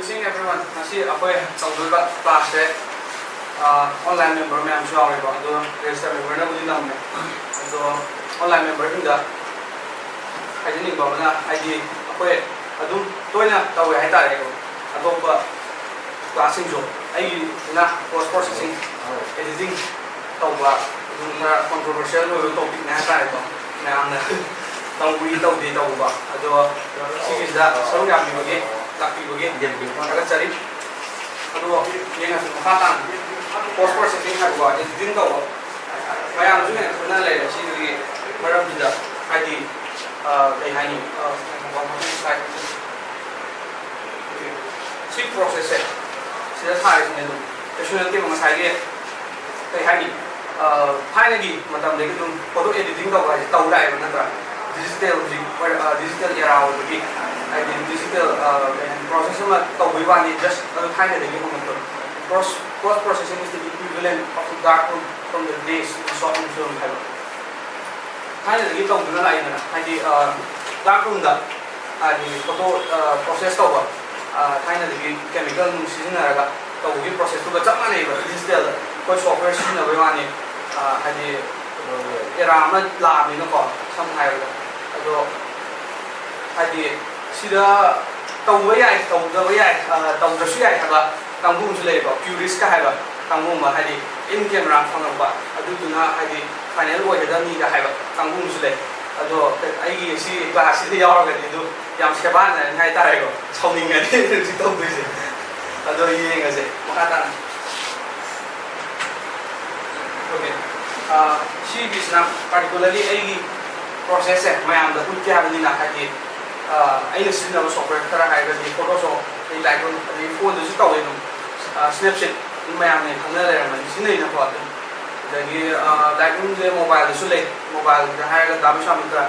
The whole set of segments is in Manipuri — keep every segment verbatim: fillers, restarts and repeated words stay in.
Good evening everyone. ꯉꯁꯤ ꯑꯩꯈꯣꯏ ꯇꯧꯗꯣꯔꯤꯕ class ꯁꯦ, ꯑ, online member ꯃꯌꯥꯝꯁꯨ ꯌꯥꯎꯔꯦꯀꯣ꯫ ꯑꯗꯣ register member ꯅꯕꯨꯗꯤ ꯅꯝꯃꯦ꯫ ꯑꯗꯣ online member ꯁꯤꯡꯗ ꯍꯥꯏꯖꯅꯤꯡꯕ ꯑꯃꯅ, ꯍꯥꯏꯗꯤ ꯑꯩꯈꯣꯏ ꯑꯗꯨꯝ ꯇꯣꯏꯅ ꯇꯧꯋꯦ ꯍꯥꯏꯇꯥꯔꯦꯀꯣ꯫ ꯑꯇꯣꯞꯄ class ꯁꯤꯡꯁꯨ ꯑꯩꯒꯤꯁꯤꯅ post processing, editing ꯇꯧꯕ, ꯑꯗꯨꯝ ꯈꯔ controversial ꯑꯣꯏꯕ topic ꯅꯦ ꯍꯥꯏꯇꯥꯔꯦꯀꯣ꯫ ꯃꯌꯥꯝꯅ ꯇꯧꯕꯤ ꯇꯧꯗꯦ ꯇꯧꯕ꯫ ꯑꯗꯣ ꯁꯤꯒꯤꯁꯤꯗ ꯁꯔꯨꯛ ꯌꯥꯕꯤꯕꯒꯤ, ꯂꯥꯛꯄꯤꯕꯒꯤ ꯊꯥꯒꯠꯆꯔꯤ꯫ ꯑꯗꯣ ꯌꯦꯡꯉꯁꯤ ꯃꯈꯥ ꯇꯥꯅ post processing ꯍꯥꯏꯕꯀꯣ, editing ꯇꯧꯕ꯫ ꯃꯌꯥꯝꯁꯨ ꯍꯦꯟꯅ ꯈꯪꯅ ꯂꯩꯔꯦ ꯁꯤꯒꯤ ꯃꯔꯝꯁꯤꯗ, ꯍꯥꯏꯗꯤ, ꯑ, ꯀꯩ ꯍꯥꯏꯅꯤ, ꯑ, ꯁꯤ process ꯁꯦ ꯁꯤꯗ ꯊꯥꯔꯤꯁꯤꯅꯦ꯫ ꯑꯗꯨꯝ ꯀꯩꯁꯨ ꯅꯠꯇꯦꯕ, ꯉꯁꯥꯏꯒꯤ ꯀꯩ ꯍꯥꯏꯅꯤ, ꯑ, ꯊꯥꯏꯅꯒꯤ ꯃꯇꯝꯗꯒꯤ ꯑꯗꯨꯝ photo editing ꯇꯧꯕ ꯍꯥꯏꯁꯦ ꯇꯧ ꯂꯥꯛꯑꯦꯕ ꯅꯠꯇ꯭ꯔꯥ? Digital ꯍꯧꯖꯤꯛ ꯑꯣꯏ-, ꯑ, digital era ꯑꯣꯏꯕꯒꯤ, ꯍꯥꯏꯗꯤ digital, ꯑ, ꯀꯩ ꯍꯥꯏꯅꯤ, process ꯑꯃ ꯇꯧꯕꯒꯤ ꯋꯥꯅꯤ, just ꯑꯗꯨ ꯊꯥꯏꯅꯗꯒꯤ ꯍꯧꯅ꯫ Post, post processing is the equivalent of the dark room from the days of Shoshenq Film ꯍꯥꯏꯕ꯫ ꯊꯥꯏꯅꯗꯒꯤ ꯇꯧꯗꯨꯅ ꯂꯥꯛꯏꯗꯅ, ꯍꯥꯏꯗꯤ, ꯑ, dark room ꯗ ꯍꯥꯏꯗꯤ photo, ꯑ, process ꯇꯧꯕ, ꯑ, ꯊꯥꯏꯅꯗꯒꯤ chemical ꯅꯨꯡ ꯁꯤꯖꯤꯟꯅꯔꯒ ꯇꯧꯕꯒꯤ process ꯇꯨꯒ ꯆꯞ ꯃꯥꯟꯅꯩꯕ digital ꯗ꯫ ꯑꯩꯈꯣꯏ software ꯁꯤꯖꯤꯟꯅꯕꯩ ꯋꯥꯅꯤ, ꯑ, ꯍꯥꯏꯗꯤ era ꯑꯃ ꯂꯥꯛꯑꯕꯅꯤꯅꯀꯣ, ꯁꯝꯅ ꯍꯥꯏꯔꯕꯗ꯫ ꯑꯗꯣ ꯍꯥꯏꯗꯤ ꯁꯤꯗ ꯇꯧꯕ ꯌꯥꯏ, ꯇꯧꯗꯕ ꯌꯥꯏ, ꯑ, ꯇꯧꯗ꯭ꯔꯁꯨ ꯌꯥꯏ ꯍꯥꯏꯕ ꯀꯥꯡꯕꯨ ꯑꯃꯁꯨ ꯂꯩꯌꯦꯕ, purist ꯀ ꯍꯥꯏꯕ ꯀꯥꯡꯕꯨ ꯑꯃ, ꯍꯥꯏꯗꯤ in camera ꯐꯪꯉꯛꯄ ꯑꯗꯨꯗꯨꯅ ꯍꯥꯏꯗꯤ final ꯑꯣꯏꯒꯗꯕꯅꯤꯒ ꯍꯥꯏꯕ ꯀꯥꯡꯕꯨ ꯑꯃꯁꯨ ꯂꯩ꯫ ꯑꯗꯣ ꯑꯩꯒꯤ ꯁꯤ class ꯁꯤꯗ ꯌꯥꯎꯔꯒꯗꯤ ꯑꯗꯨ ꯌꯥꯝ ꯁꯦꯕꯥꯅꯔꯅꯤ ꯍꯥꯏꯇꯥꯔꯦꯀꯣ, ꯁꯥꯎꯅꯤꯡꯉꯅꯤ ꯍꯧꯖꯤꯛ ꯇꯧꯗꯣꯏꯁꯦ꯫ ꯑꯗꯣ ꯌꯦꯡꯉꯁꯦ ꯃꯈꯥ ꯇꯥꯅ꯫ Okay. ꯑ, ꯁꯤꯒꯤꯁꯤꯅ particularly ꯑꯩꯒꯤ process ꯁꯦ ꯃꯌꯥꯝꯗ ꯎꯠꯀꯦ ꯍꯥꯏꯕꯅꯤꯅ, ꯍꯥꯏꯗꯤ, ꯑ, ꯑꯩꯅ ꯁꯤꯖꯤꯟꯅꯕ software ꯈꯔ ꯍꯥꯏꯔꯒꯗꯤ Photoshop, ꯑꯗꯩ Lightroom, ꯑꯗꯩ phone ꯗꯁꯨ ꯇꯧꯋꯦ ꯑꯗꯨꯝ꯫ ꯑ, Snapseed ꯑꯗꯨꯝ ꯃꯌꯥꯝꯅ ꯈꯪꯅ ꯂꯩꯔꯝꯃꯅꯤ, ꯁꯤꯖꯤꯟꯅꯩꯅꯀꯣ ꯑꯗꯨꯝ꯫ ꯑꯗꯒꯤ, ꯑ, Lightroom ꯁꯦ mobile ꯗꯁꯨ ꯂꯩ, mobile ꯗ ꯍꯥꯏꯔꯒ ꯗꯥ ꯕꯤꯁ꯭ꯋꯥꯃꯤꯇ꯭ꯔ,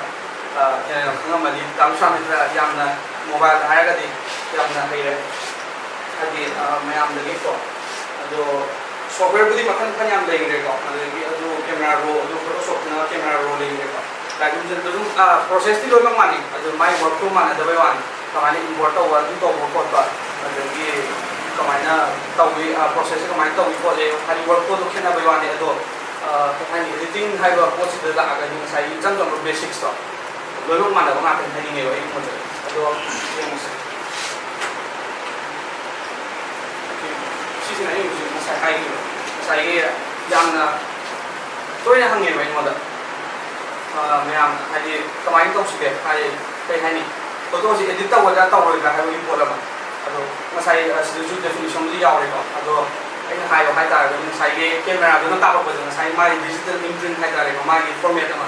ꯑ, ꯍꯦꯟꯅ ꯈꯪꯉꯝꯃꯅꯤ꯫ ꯗꯥ ꯕꯤꯁ꯭ꯋꯥꯃꯤꯇ꯭ꯔ ꯌꯥꯝꯅ mobile ꯗ ꯍꯥꯏꯔꯒꯗꯤ ꯌꯥꯝꯅ ꯍꯩꯔꯦ꯫ ꯍꯥꯏꯗꯤ, ꯑ, ꯃꯌꯥꯝꯗꯒꯤꯀꯣ꯫ ꯑꯗꯣ software ꯕꯨꯗꯤ ꯃꯈꯜ ꯃꯈꯜ ꯌꯥꯝ ꯂꯩꯈ꯭ꯔꯦꯀꯣ꯫ ꯑꯗꯒꯤ ꯑꯗꯨ camera raw, ꯑꯗꯨ Photoshop ꯅ camera raw ꯂꯩꯈ꯭ꯔꯦꯀꯣ꯫ Lightroom ꯁꯦ ꯑꯗꯨꯝ, ꯑ, process ꯇꯤ ꯂꯣꯏꯅꯃꯛ ꯃꯥꯟꯅꯩ, ꯑꯗꯨ ꯃꯥꯏ work flow ꯃꯥꯟꯅꯗꯕꯩ ꯋꯥꯅꯤ꯫ ꯀꯃꯥꯏꯅ ꯏꯝꯄꯣꯔꯠ ꯇꯧꯕ, ꯑꯗꯨ ꯇꯧꯕ ꯈꯣꯠꯄ, ꯑꯗꯒꯤ ꯀꯃꯥꯏꯅ ꯇꯧꯏ, ꯄ꯭ꯔꯣꯁꯦꯁꯁꯦ ꯀꯃꯥꯏꯅ ꯇꯧꯏ ꯈꯣꯠꯂꯤ, ꯍꯥꯏꯗꯤ ꯋꯥꯔꯛ ꯐ꯭ꯂꯣꯗꯣ ꯈꯦꯠꯅꯕꯩ ꯋꯥꯅꯤ꯫ ꯑꯗꯣ ꯀꯩ ꯍꯥꯏꯅꯤ, ꯑꯦꯗꯤꯇꯤꯡ ꯍꯥꯏꯕ ꯄꯣꯠꯁꯤꯗ ꯂꯥꯛꯑꯒꯗꯤ ꯉꯁꯥꯏꯒꯤ ꯏꯆꯝ ꯆꯝꯕ ꯕꯦꯁꯤꯛꯁꯇꯣ ꯂꯣꯏꯅꯃꯛ ꯃꯥꯟꯅꯕ ꯉꯥꯛꯇꯅꯤ ꯍꯥꯏꯅꯤꯡꯉꯦꯕ ꯑꯩꯒꯤ ꯃꯣꯠꯇꯗꯤ꯫ ꯑꯗꯣ ꯌꯦꯡꯉꯁꯦ꯫ ꯁꯤꯁꯤꯅ ꯑꯩꯅ ꯍꯧꯖꯤꯛ ꯉꯁꯥꯏ ꯍꯥꯏꯈꯤꯕ, ꯉꯁꯥꯏꯒꯤ ꯌꯥꯝꯅ ꯇꯣꯏꯅ ꯍꯪꯉꯦꯕ ꯑꯩꯉꯣꯟꯗ꯫ ꯑ, ꯃꯌꯥꯝ ꯍꯥꯏꯗꯤ ꯀꯃꯥꯏꯅ ꯇꯧꯁꯤꯒꯦ, ꯍꯥꯏꯗꯤ ꯀꯩ ꯍꯥꯏꯅꯤ, ꯐꯣꯇꯣꯁꯤ ꯑꯦꯗꯤꯠ ꯇꯧꯒꯗ꯭ꯔꯥ ꯇꯧꯔꯣꯏꯗ꯭ꯔꯥ ꯍꯥꯏꯕꯒꯤ ꯄꯣꯠ ꯑꯃ꯫ ꯑꯗꯣ ꯉꯁꯥꯏ, ꯑ, ꯁꯤꯗꯁꯨ ꯗꯦꯐꯤꯅꯤꯁꯟꯗꯤ ꯌꯥꯎꯔꯦꯀꯣ꯫ ꯑꯗꯣ ꯑꯩꯅ ꯍꯥꯏꯌꯣ ꯍꯥꯏꯇꯥꯔꯒꯗꯤ ꯉꯁꯥꯏꯒꯤ ꯀꯦꯃꯦꯔꯥꯗꯨꯅ ꯀꯥꯞꯄꯛꯄꯁꯦ, ꯉꯁꯥꯏ ꯃꯥꯒꯤ ꯗꯤꯖꯤꯇꯦꯜ ꯏꯝꯄ꯭ꯔꯤꯟ ꯍꯥꯏꯇꯥꯔꯦꯀꯣ, ꯃꯥꯒꯤ ꯐꯣꯔꯃꯦꯠ ꯑꯃ,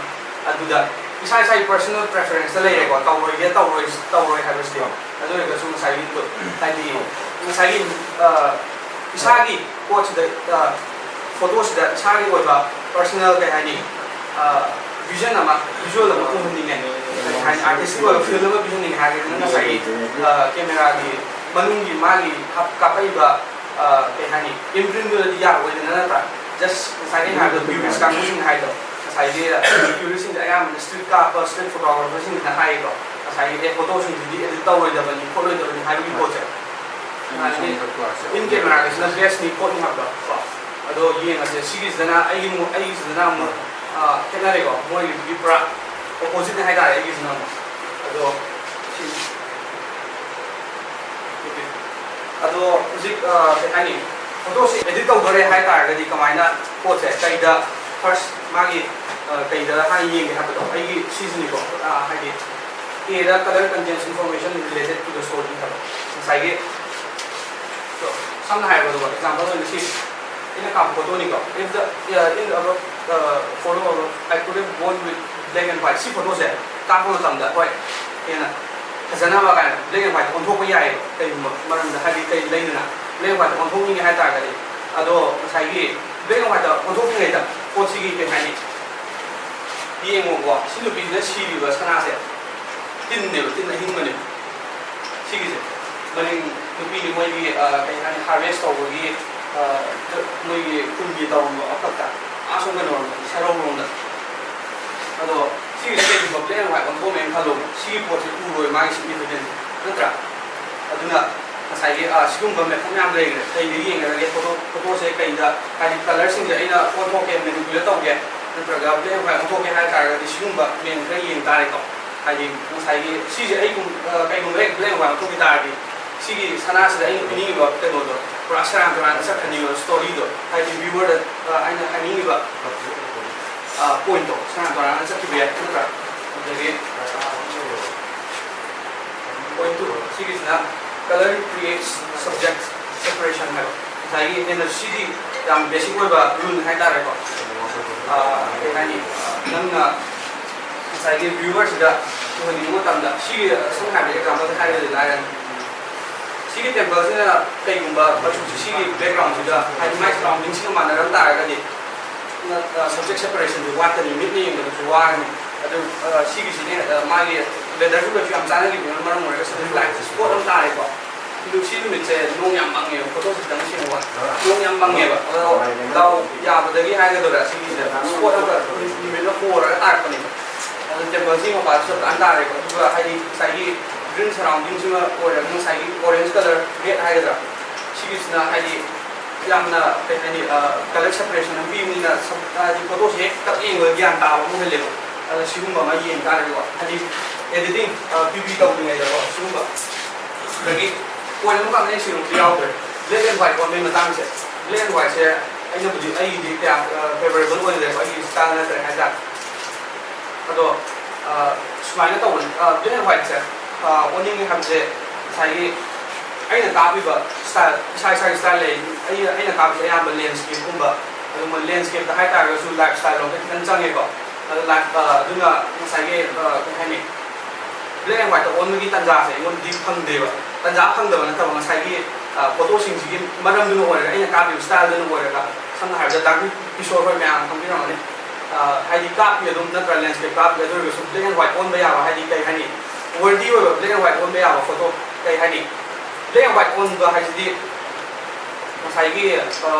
ꯑꯗꯨꯗ ꯏꯁꯥ ꯏꯁꯥꯒꯤ ꯄꯔꯁꯣꯅꯦꯜ ꯄ꯭ꯔꯦꯐꯔꯦꯟꯁꯇ ꯂꯩꯔꯦꯀꯣ, ꯇꯧꯔꯣꯏꯒꯦ ꯇꯧꯔꯣꯏ, ꯇꯧꯔꯣꯏ ꯍꯥꯏꯕꯁꯤꯗꯤ꯫ ꯑꯗꯨ ꯑꯣꯏꯔꯒꯁꯨ ꯉꯁꯥꯏꯒꯤ, ꯍꯥꯏꯗꯤ ꯉꯁꯥꯏꯒꯤ, ꯑ, ꯏꯁꯥꯒꯤ ꯄꯣꯠꯁꯤꯗ, ꯑ, ꯐꯣꯇꯣꯁꯤꯗ ꯏꯁꯥꯒꯤ ꯑꯣꯏꯕ ꯄꯔꯁꯣꯅꯦꯜ, ꯀꯩ ꯍꯥꯏꯅꯤ, ꯚꯤꯖꯟ ꯑꯃ, ꯚꯤꯖꯨꯋꯦꯜ ꯑꯃ ꯎꯍꯟꯅꯤꯡꯉꯦ, ꯀꯩ ꯍꯥꯏꯅꯤ, ꯑꯥꯔꯇꯤꯁꯇꯤꯛ ꯑꯣꯏꯕ ꯐꯤꯜ ꯑꯃ ꯄꯤꯍꯟꯅꯤꯡꯉꯦ ꯍꯥꯏꯔꯒꯗꯤ ꯅꯪ ꯉꯁꯥꯏꯒꯤ, ꯑ, ꯀꯦꯃꯦꯔꯥꯒꯤ ꯃꯅꯨꯡꯒꯤ ꯃꯥꯒꯤ ꯍꯥꯞ-, ꯀꯥꯞꯄꯛꯏꯕ, ꯑ, ꯀꯩ ꯍꯥꯏꯅꯤ, ꯏꯝꯄ꯭ꯔꯤꯟꯗꯨꯗꯗꯤ ꯌꯥꯔꯣꯏꯗꯅ, ꯅꯠꯇ꯭ꯔꯥ? ꯖꯁ ꯉꯁꯥꯏꯒꯤ ꯑꯩꯅ ꯍꯥꯏꯕꯗꯣ, ꯄ꯭ꯌꯨꯔꯤꯁ ꯀꯥꯡꯕꯨꯁꯤꯡꯅ ꯍꯥꯏꯗꯣ, ꯉꯁꯥꯏꯒꯤ ꯄ꯭ꯌꯨꯔꯤꯁꯁꯤꯡꯁꯦ ꯑꯌꯥꯝꯕꯅ ꯁ꯭ꯇ꯭ꯔꯤꯠ ꯀꯥꯞꯄ ꯁ꯭ꯇ꯭ꯔꯤꯠ ꯐꯣꯇꯣꯒ꯭ꯔꯥꯐꯔꯁꯤꯡꯁꯤꯅ ꯍꯥꯏꯌꯦꯀꯣ, ꯉꯁꯥꯏꯒꯤ ꯑꯦ, ꯐꯣꯇꯣꯁꯤꯡꯁꯤꯗꯤ ꯑꯦꯗꯤꯠ ꯇꯧꯔꯣꯏꯗꯕꯅꯤ ꯈꯣꯠꯂꯣꯏꯗꯕꯅꯤ ꯍꯥꯏꯕꯒꯤ ꯄꯣꯠꯁꯦ꯫ ꯏꯟ ꯀꯦꯃꯦꯔꯥꯒꯤꯁꯤꯅ ꯕꯦꯁꯅꯤ ꯈꯣꯠꯅꯤ ꯍꯥꯏꯕꯗꯣ ꯀꯣ꯫ ꯑꯗꯣ ꯌꯦꯡꯉꯁꯦ, ꯁꯤꯒꯤꯁꯤꯗꯅ ꯑꯩꯒꯤ ꯑꯃꯨꯛ, ꯑꯩꯒꯤꯁꯤꯗꯅ ꯑꯃꯨꯛ, ꯑ, ꯈꯦꯠꯅꯔꯦꯀꯣ, ꯃꯣꯏꯒꯤꯗꯨꯗꯤ ꯄꯨꯔꯥ ꯑꯣꯄꯣꯖꯤꯠꯅꯦ ꯍꯥꯏꯇꯥꯔꯦ꯫ ꯑꯩꯒꯤꯁꯤꯅ ꯑꯃꯨꯛ, ꯑꯗꯣ ꯁꯤ, ꯑꯣꯀꯦ꯫ ꯑꯗꯣ ꯍꯧꯖꯤꯛ, ꯑ, ꯀꯩ ꯍꯥꯏꯅꯤ, ꯐꯣꯇꯣꯁꯤ ꯑꯦꯗꯤꯠ ꯇꯧꯗꯣꯔꯦ ꯍꯥꯏꯇꯥꯔꯒꯗꯤ ꯀꯃꯥꯏꯅ ꯄꯣꯠꯁꯦ ꯀꯩꯗ ꯐꯥꯔꯁ ꯃꯥꯒꯤ, ꯑ, ꯀꯩꯗ ꯍꯥꯟꯅ ꯌꯦꯡꯒꯦ ꯍꯥꯏꯕꯗꯣ, ꯑꯩꯒꯤ ꯁꯤꯁꯤꯅꯤꯀꯣ, ꯑ, ꯍꯥꯏꯗꯤ ꯑꯦꯗ color contains information related to the story ꯍꯥꯏꯕ ꯉꯁꯥꯏꯒꯤ, ꯁꯝꯅ ꯍꯥꯏꯔꯕꯗꯀꯣ, ꯑꯦꯛꯖꯥꯝꯄꯜ ꯑꯣꯏꯅ ꯁꯤ ꯑꯩꯅ ꯀꯥꯞꯄ ꯐꯣꯇꯣꯅꯤꯀꯣ꯫ If the, uh, in our, uh, photo, I could have gone with black and white. ꯁꯤ ꯐꯣꯇꯣꯁꯦ ꯀꯥꯞꯄ ꯃꯇꯝꯗ, ꯍꯣꯏ, ꯍꯦꯟꯅ ꯐꯖꯅꯕ ꯀꯥꯏꯅ black and white ꯑꯣꯟꯊꯣꯛꯄ ꯌꯥꯏꯌꯦꯕ꯫ ꯀꯩꯒꯨꯝꯕ ꯃꯔꯝꯗ, ꯍꯥꯏꯗꯤ ꯀꯩ ꯂꯩꯗꯅ black and white ꯑꯣꯟꯊꯣꯛꯅꯤꯡꯉꯦ ꯍꯥꯏ ꯇꯥꯔꯒꯗꯤ꯫ ꯑꯗꯣ ꯉꯁꯥꯏꯒꯤ black and white ꯑꯣꯟꯊꯣꯛꯇ꯭ꯔꯤꯉꯩꯗ ꯄꯣꯠꯁꯤꯒꯤ ꯀꯩ ꯍꯥꯏꯅꯤ, ꯌꯦꯡꯉꯣꯀꯣ, ꯁꯤ ꯅꯨꯄꯤꯁꯤꯅ ꯁꯤꯔꯤꯕ ꯁꯅꯥꯁꯦ ꯇꯤꯟꯅꯦꯕ, ꯇꯤꯟ ꯑꯍꯤꯡꯕꯅꯦꯕ꯫ ꯁꯤꯒꯤꯁꯦ ꯃꯅꯤꯡ ꯅꯨꯄꯤꯒꯤ ꯃꯣꯏꯒꯤ, ꯑ, ꯀꯩ ꯍꯥꯏꯅꯤ, ꯍꯥꯔꯚꯦꯁ ꯇꯧꯕꯒꯤ, ꯑ, ꯃꯣꯏꯒꯤ ꯀꯨꯝꯒꯤ ꯇꯧꯔꯝꯕ ꯃꯐꯝꯗ, ꯑꯥ ꯁꯣꯝ ꯀꯩꯅꯣꯔꯣꯝꯗ, ꯁꯦꯔꯧꯔꯣꯝꯗ꯫ ꯑꯗꯣ ꯁꯤꯒꯤꯁꯦ ꯀꯩꯒꯨꯝꯕ black and white ꯑꯣꯟꯊꯣꯛꯑꯝꯃꯦꯅ ꯈꯜꯂꯣꯕ, ꯁꯤꯒꯤ ꯄꯣꯠꯁꯦ ꯎꯔꯣꯏ ꯃꯥꯒꯤ significance꯫ ꯅꯠꯇ꯭ꯔꯥ? ꯑꯗꯨꯅ ꯉꯁꯥꯏꯒꯤ, ꯑ, ꯁꯤꯒꯨꯝꯕ ꯃꯦꯊꯗ ꯃꯌꯥꯝ ꯂꯩꯈ꯭ꯔꯦ꯫ ꯀꯩꯗ ꯌꯦꯡꯉꯒꯦ ꯐꯣꯇꯣ, ꯐꯣꯇꯣꯁꯦ ꯀꯩꯗ, ꯍꯥꯏꯗꯤ ꯀꯂꯔꯁꯤꯡꯁꯦ ꯑꯩꯅ ꯑꯣꯟꯊꯣꯛꯀꯦ, ꯃꯦꯅꯤꯄꯨꯂꯦꯠ ꯇꯧꯒꯦ, ꯅꯠꯇ꯭ꯔꯒ ꯕ꯭ꯂꯦꯛ ꯑꯦꯟ ꯋꯥꯏꯠ ꯑꯣꯟꯊꯣꯛꯀꯦ ꯍꯥꯏ ꯇꯥꯔꯒꯗꯤ ꯁꯤꯒꯨꯝꯕ ꯃꯦꯟ ꯈꯔ ꯌꯦꯡ ꯇꯥꯔꯦꯀꯣ꯫ ꯍꯥꯏꯗꯤ ꯉꯁꯥꯏꯒꯤ ꯁꯤꯁꯦ ꯑꯩꯒꯨꯝ-, ꯑ, ꯀꯩꯒꯨꯝꯕ ꯍꯦꯛ ꯕ꯭ꯂꯦꯛ ꯑꯦꯟ ꯋꯥꯏꯠ ꯑꯣꯟꯊꯣꯛꯈꯤ ꯇꯥꯔꯗꯤ ꯁꯤꯒꯤ ꯁꯅꯥꯁꯤꯗ ꯑꯩꯅ ꯄꯤꯅꯤꯡꯉꯤꯕ ꯀꯩꯅꯣꯗꯣ ꯄꯨꯔꯥ ꯁꯦꯔꯥꯟ ꯇꯨꯔꯥꯟ ꯆꯠꯈ꯭ꯔꯅꯤꯕ ꯁ꯭ꯇꯣꯔꯤꯗꯣ꯫ ꯍꯥꯏꯗꯤ ꯚ꯭ꯌꯨꯋꯔꯗ, ꯑ, ꯑꯩꯅ ꯍꯥꯏꯅꯤꯡꯉꯤꯕ, ꯑ, ꯄꯣꯏꯟꯠꯇꯣ ꯁꯦꯔꯥꯟ ꯇꯨꯔꯥꯟ ꯆꯠꯈꯤꯕ ꯌꯥꯏ, ꯅꯠꯇ꯭ꯔꯥ? ꯑꯗꯒꯤ ꯄꯣꯏꯟꯠ ꯇꯨ, ꯁꯤꯒꯤꯁꯤꯅ color creates subject separation ꯍꯥꯏꯕ꯫ ꯉꯁꯥꯏꯒꯤ ꯍꯦꯟꯅ ꯁꯤꯗꯤ ꯌꯥꯝ ꯕꯦꯁꯤꯛ ꯑꯣꯏꯕ ꯔꯨꯜ ꯍꯥꯏꯇꯥꯔꯦꯀꯣ꯫ ꯑ, ꯀꯩ ꯍꯥꯏꯅꯤ? ꯅꯪꯅ ꯉꯁꯥꯏꯒꯤ ꯚ꯭ꯌꯨꯋꯔꯁꯤꯗ ꯎꯍꯟꯅꯤꯡꯕ ꯃꯇꯝꯗ, ꯁꯤꯒꯤ ꯁꯝꯅ ꯍꯥꯏꯔꯕꯗ ꯑꯦꯛꯖꯥꯝꯄꯜꯗ ꯍꯥꯏꯔꯒꯗꯤ ꯂꯥꯏꯔꯅꯤ꯫ ꯁꯤꯒꯤ ꯇꯦꯝꯄꯜꯁꯤꯅ ꯀꯩꯒꯨꯝꯕ ꯃꯆꯨꯁꯤ ꯁꯤꯒꯤ ꯕꯦꯛꯒ꯭ꯔꯥꯎꯟꯁꯤꯒ, ꯍꯥꯏꯗꯤ ꯃꯥꯏ ꯁꯔꯥꯎꯟꯗꯤꯡꯁꯤꯒ ꯃꯥꯟꯅꯔꯝ ꯇꯥꯔꯒꯗꯤ, ꯑ, ꯁꯕꯖꯦꯛ ꯁꯦꯄꯔꯦꯁꯟꯁꯦ ꯋꯥꯠꯀꯅꯤ, ꯃꯤꯠꯅ ꯌꯦꯡꯕꯗꯁꯨ ꯋꯥꯒꯅꯤ꯫ ꯑꯗꯨ, ꯑ, ꯁꯤꯒꯤꯁꯤꯅꯦ, ꯑ, ꯃꯥꯒꯤ ꯋꯦꯗꯔꯗꯨꯒꯁꯨ ꯌꯥꯝ ꯆꯥꯟꯅꯔꯤꯕꯅ ꯃꯔꯝ ꯑꯣꯏꯔꯒ ꯁꯤꯗ ꯂꯥꯏꯠꯁꯦ ꯁ꯭ꯄꯣꯠ ꯑꯃ ꯇꯥꯔꯦꯀꯣ꯫ ꯑꯗꯨ ꯁꯤ ꯅꯨꯃꯤꯠꯁꯦ ꯅꯣꯡ ꯌꯥꯝ ꯃꯪꯉꯦꯕ, ꯐꯣꯇꯣꯁꯦ ꯈꯤꯇꯪ ꯁꯦꯡꯕ ꯋꯥꯅꯤ꯫ ꯅꯣꯡ ꯌꯥꯝ ꯃꯪꯉꯦꯕ, ꯑꯗꯣ ꯗꯥꯎ ꯌꯥꯕꯗꯒꯤ ꯍꯥꯏꯒꯗꯧꯔꯥ, ꯁꯤꯒꯤꯁꯦ ꯁ꯭ꯄꯣꯠ ꯑꯃ ꯅꯨꯃꯤꯠꯅ ꯍꯣꯔꯒ ꯇꯥꯔꯛꯄꯅꯦꯕ꯫ ꯑꯗꯨ ꯇꯦꯝꯄꯜꯁꯤ ꯃꯄꯥꯗꯁꯨ ꯐꯖꯅ ꯇꯥꯔꯦꯀꯣ꯫ ꯑꯗꯨꯒ ꯍꯥꯏꯗꯤ ꯉꯁꯥꯏꯒꯤ ꯒ꯭ꯔꯤꯟ ꯁꯔꯥꯎꯟꯗꯤꯡꯁꯤꯃ ꯑꯣꯏꯔꯒ ꯉꯁꯥꯏꯒꯤ ꯑꯣꯔꯦꯟꯖ ꯀꯂꯔ, ꯔꯦꯗ ꯍꯥꯏꯒꯗ꯭ꯔꯥ, ꯁꯤꯒꯤꯁꯤꯅ ꯍꯥꯏꯗꯤ ꯌꯥꯝꯅ ꯀꯩ ꯍꯥꯏꯅꯤ, ꯀꯂꯔ ꯁꯦꯄꯔꯦꯁꯟ ꯑꯃ ꯄꯤꯕꯅꯤꯅ ꯁꯛ-, ꯍꯥꯏꯗꯤ ꯐꯣꯇꯣꯁꯦ ꯍꯦꯛ ꯇꯛ ꯌꯦꯡꯕꯗ ꯒ꯭ꯌꯥꯟ ꯇꯥꯕ ꯑꯃ ꯑꯣꯏꯍꯜꯂꯦꯕ꯫ ꯑꯗꯣ ꯁꯤꯒꯨꯝꯕ ꯑꯃ ꯌꯦꯡ ꯇꯥꯔꯒꯀꯣ, ꯍꯥꯏꯗꯤ ꯑꯦꯗꯤꯇꯤꯡ, ꯄꯤ ꯕꯤ ꯇꯧꯗ꯭ꯔꯤꯉꯩꯗꯀꯣ ꯁꯤꯒꯨꯝꯕ꯫ ꯑꯗꯒꯤ ꯄꯣꯏꯟꯠ ꯑꯃꯈꯛ ꯑꯩꯅ ꯁꯤꯔꯨꯕꯗꯤ ꯌꯥꯎꯗ꯭ꯔꯦ, ꯕ꯭ꯂꯦꯛ ꯑꯦꯟ ꯋꯥꯏꯠ ꯑꯣꯟꯕꯒꯤ ꯃꯇꯥꯡꯁꯦ꯫ ꯕ꯭ꯂꯦꯛ ꯑꯦꯟ ꯋꯥꯏꯠꯁꯦ ꯑꯩꯅꯕꯨꯗꯤ, ꯑꯩꯒꯤꯗꯤ ꯀꯌꯥ ꯐꯦꯕꯔꯦꯕꯜ ꯑꯣꯏꯗ꯭ꯔꯦꯀꯣ, ꯑꯩꯒꯤ ꯁ꯭ꯇꯥꯏꯜ ꯅꯠꯇ꯭ꯔꯦ ꯍꯥꯏꯇꯥꯔꯦ꯫ ꯑꯗꯣ, ꯑ, ꯁꯨꯃꯥꯏꯅ ꯇꯧꯕꯅꯤ, ꯕ꯭ꯂꯦꯛ ꯑꯦꯟ ꯋꯥꯏꯠꯁꯦ, ꯑ, ꯑꯣꯟꯅꯤꯡꯉꯦ ꯍꯥꯏꯕꯁꯦ ꯉꯁꯥꯏꯒꯤ ꯑꯩꯅ ꯀꯥꯞꯄꯤꯕ ꯁ꯭ꯇꯥꯏꯜ, ꯏꯁꯥ ꯏꯁꯥꯒꯤ ꯁ꯭ꯇꯥꯏꯜ ꯂꯩ꯫ ꯑꯩꯅ, ꯑꯩꯅ ꯀꯥꯞꯄꯤꯁꯦ ꯑꯌꯥꯝꯕ ꯂꯦꯟꯁ꯭ꯀꯦꯞꯀꯨꯝꯕ, ꯑꯗꯨꯒꯨꯝꯕ ꯂꯦꯟꯁ꯭ꯀꯦꯞꯇ ꯍꯥꯏꯇꯥꯔꯒꯁꯨ ꯂꯥꯏꯐ ꯁ꯭ꯇꯥꯏꯜ ꯂꯣꯝꯗ ꯈꯤꯇꯪ ꯆꯪꯉꯦꯀꯣ꯫ ꯑꯗꯣ ꯂꯥꯏꯐ, ꯑ, ꯑꯗꯨꯅ ꯉꯁꯥꯏꯒꯤ, ꯑ, ꯀꯩ ꯍꯥꯏꯅꯤ, ꯕ꯭ꯂꯦꯛ ꯑꯦꯟ ꯋꯥꯏꯠꯇ ꯑꯣꯟꯕꯒꯤ ꯇꯥꯟꯖꯥꯁꯦ ꯑꯩꯉꯣꯟꯗꯗꯤ ꯐꯪꯗꯦꯕ꯫ ꯇꯥꯟꯖꯥ ꯐꯪꯗꯕ ꯅꯠꯇꯕ ꯉꯁꯥꯏꯒꯤ, ꯑ, ꯐꯣꯇꯣꯁꯤꯡꯁꯤꯒꯤ ꯃꯔꯝꯗꯨꯅ ꯑꯣꯏꯔꯒ, ꯑꯩꯅ ꯀꯥꯞꯄꯤꯕ ꯁ꯭ꯇꯥꯏꯜꯗꯨꯅ ꯑꯣꯏꯔꯒ, ꯁꯝꯅ ꯍꯥꯏꯔꯕꯗ ꯗꯥ ꯀꯤꯁꯣꯔ ꯍꯣꯏ ꯃꯌꯥꯝ ꯈꯪꯕꯤꯔꯝꯒꯅꯤ꯫ ꯑ, ꯍꯥꯏꯗꯤ ꯀꯥꯞꯄꯤ ꯑꯗꯨꯝ ꯅꯠꯇ꯭ꯔꯥ, ꯂꯦꯟꯁ꯭ꯀꯦꯞ ꯀꯥꯞꯄꯤ, ꯑꯗꯨ ꯑꯣꯏꯔꯒꯁꯨ ꯕ꯭ꯂꯦꯛ ꯑꯦꯟ ꯋꯥꯏꯠ ꯑꯣꯟꯕ ꯌꯥꯕ, ꯍꯥꯏꯗꯤ ꯀꯩ ꯍꯥꯏꯅꯤ, ꯋꯔꯗꯤ ꯑꯣꯏꯕ ꯕ꯭ꯂꯦꯛ ꯑꯦꯟ ꯋꯥꯏꯠ ꯑꯣꯟꯕ ꯌꯥꯕ ꯐꯣꯇꯣ, ꯀꯩ ꯍꯥꯏꯅꯤ, ꯕ꯭ꯂꯦꯛ ꯑꯦꯟ ꯋꯥꯏꯠ ꯑꯣꯟꯕ ꯍꯥꯏꯁꯤꯗꯤ ꯉꯁꯥꯏꯒꯤ, ꯑ,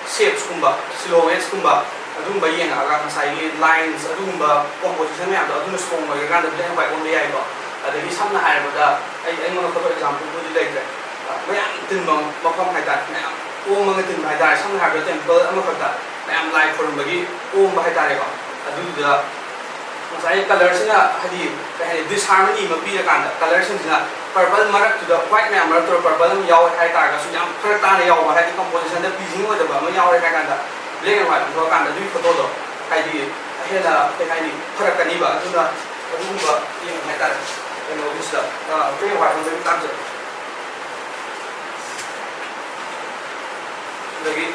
ꯁꯦꯞꯁꯀꯨꯝꯕ, ꯁꯤꯂꯣꯋꯦꯠꯁꯀꯨꯝꯕ ꯑꯗꯨꯒꯨꯝꯕ ꯌꯦꯡꯉꯛꯑꯒ ꯉꯁꯥꯏꯒꯤ ꯂꯥꯏꯟꯁ ꯑꯗꯨꯒꯨꯝꯕ ꯀꯣꯝꯄꯣꯖꯤꯁꯟ ꯃꯌꯥꯝꯗꯣ ꯑꯗꯨꯅ ꯁ꯭ꯇꯔꯣꯡ ꯑꯣꯏꯔꯀꯥꯟꯗ ꯕ꯭ꯂꯦꯛ ꯑꯦꯟ ꯋꯥꯏꯠ ꯑꯣꯟꯕ ꯌꯥꯏꯀꯣ꯫ ꯑꯗꯒꯤ ꯁꯝꯅ ꯍꯥꯏꯔꯕꯗ, ꯑꯩ ꯑꯩꯉꯣꯟꯗ ꯐꯣꯇꯣ ꯑꯦꯛꯖꯥꯝꯄꯜꯕꯨꯗꯤ ꯂꯩꯇ꯭ꯔꯦ, ꯑ, ꯃꯌꯥꯝ ꯇꯤꯟꯕ ꯃꯐꯝ ꯍꯥꯏꯇꯥꯔꯦ, ꯃꯌꯥꯝ ꯑꯣꯝꯃꯒ ꯇꯤꯟꯕ ꯍꯥꯏꯇꯥꯔꯦ꯫ ꯁꯝꯅ ꯍꯥꯏꯔꯕꯗ ꯇꯦꯝꯄꯜ ꯑꯃꯈꯛꯇ ꯃꯌꯥꯝ ꯂꯥꯏ ꯈꯨꯔꯨꯝꯕꯒꯤ ꯑꯣꯝꯕ ꯍꯥꯏꯇꯥꯔꯦꯀꯣ꯫ ꯑꯗꯨꯗꯨꯗ ꯉꯁꯥꯏ ꯀꯂꯔꯁꯤꯅ, ꯍꯥꯏꯗꯤ, ꯀꯩ ꯍꯥꯏꯅꯤ, ꯗꯤꯁꯍꯥꯔꯃꯅꯤ ꯑꯃ ꯄꯤꯔꯀꯥꯟꯗ, ꯀꯂꯔꯁꯤꯡꯁꯤꯅ ꯄꯔꯄꯜ ꯃꯔꯛꯇꯨꯗ, ꯋꯥꯏꯠ ꯃꯌꯥꯝ ꯃꯔꯛꯇꯨꯗ ꯄꯔꯄꯜ ꯑꯃ ꯌꯥꯎꯋꯦ ꯍꯥꯏ ꯇꯥꯔꯒꯁꯨ, ꯌꯥꯝ ꯐꯔꯛ ꯇꯥꯅ ꯌꯥꯎꯕ, ꯍꯥꯏꯗꯤ ꯀꯝꯄꯣꯖꯤꯁꯟꯗ ꯄ꯭ꯂꯤꯖꯤꯡ ꯑꯣꯏꯗꯕ ꯑꯃ ꯌꯥꯎꯔꯦ ꯍꯥꯏ ꯀꯥꯟꯗ, ꯕ꯭ꯂꯦꯛ ꯑꯦꯟ ꯋꯥꯏꯠ ꯑꯣꯟꯊꯣꯛꯑꯀꯥꯟꯗ ꯑꯗꯨꯒꯤ ꯐꯣꯇꯣꯗꯣ, ꯍꯥꯏꯗꯤ, ꯍꯦꯟꯅ, ꯀꯩ ꯍꯥꯏꯅꯤ, ꯐꯔꯛꯀꯅꯤꯕ꯫ ꯑꯗꯨꯅ ꯑꯗꯨꯒꯨꯝꯕ ꯌꯦꯡꯉꯨ ꯍꯥꯏꯇꯥꯔꯦ꯫ ꯀꯩꯅꯣꯒꯤꯁꯤꯗ, ꯑ, ꯕ꯭ꯂꯦꯛ ꯑꯦꯟ ꯋꯥꯏꯠ ꯑꯣꯟꯕꯒꯤ ꯃꯇꯥꯡꯁꯦ꯫ ꯑꯗꯒꯤ,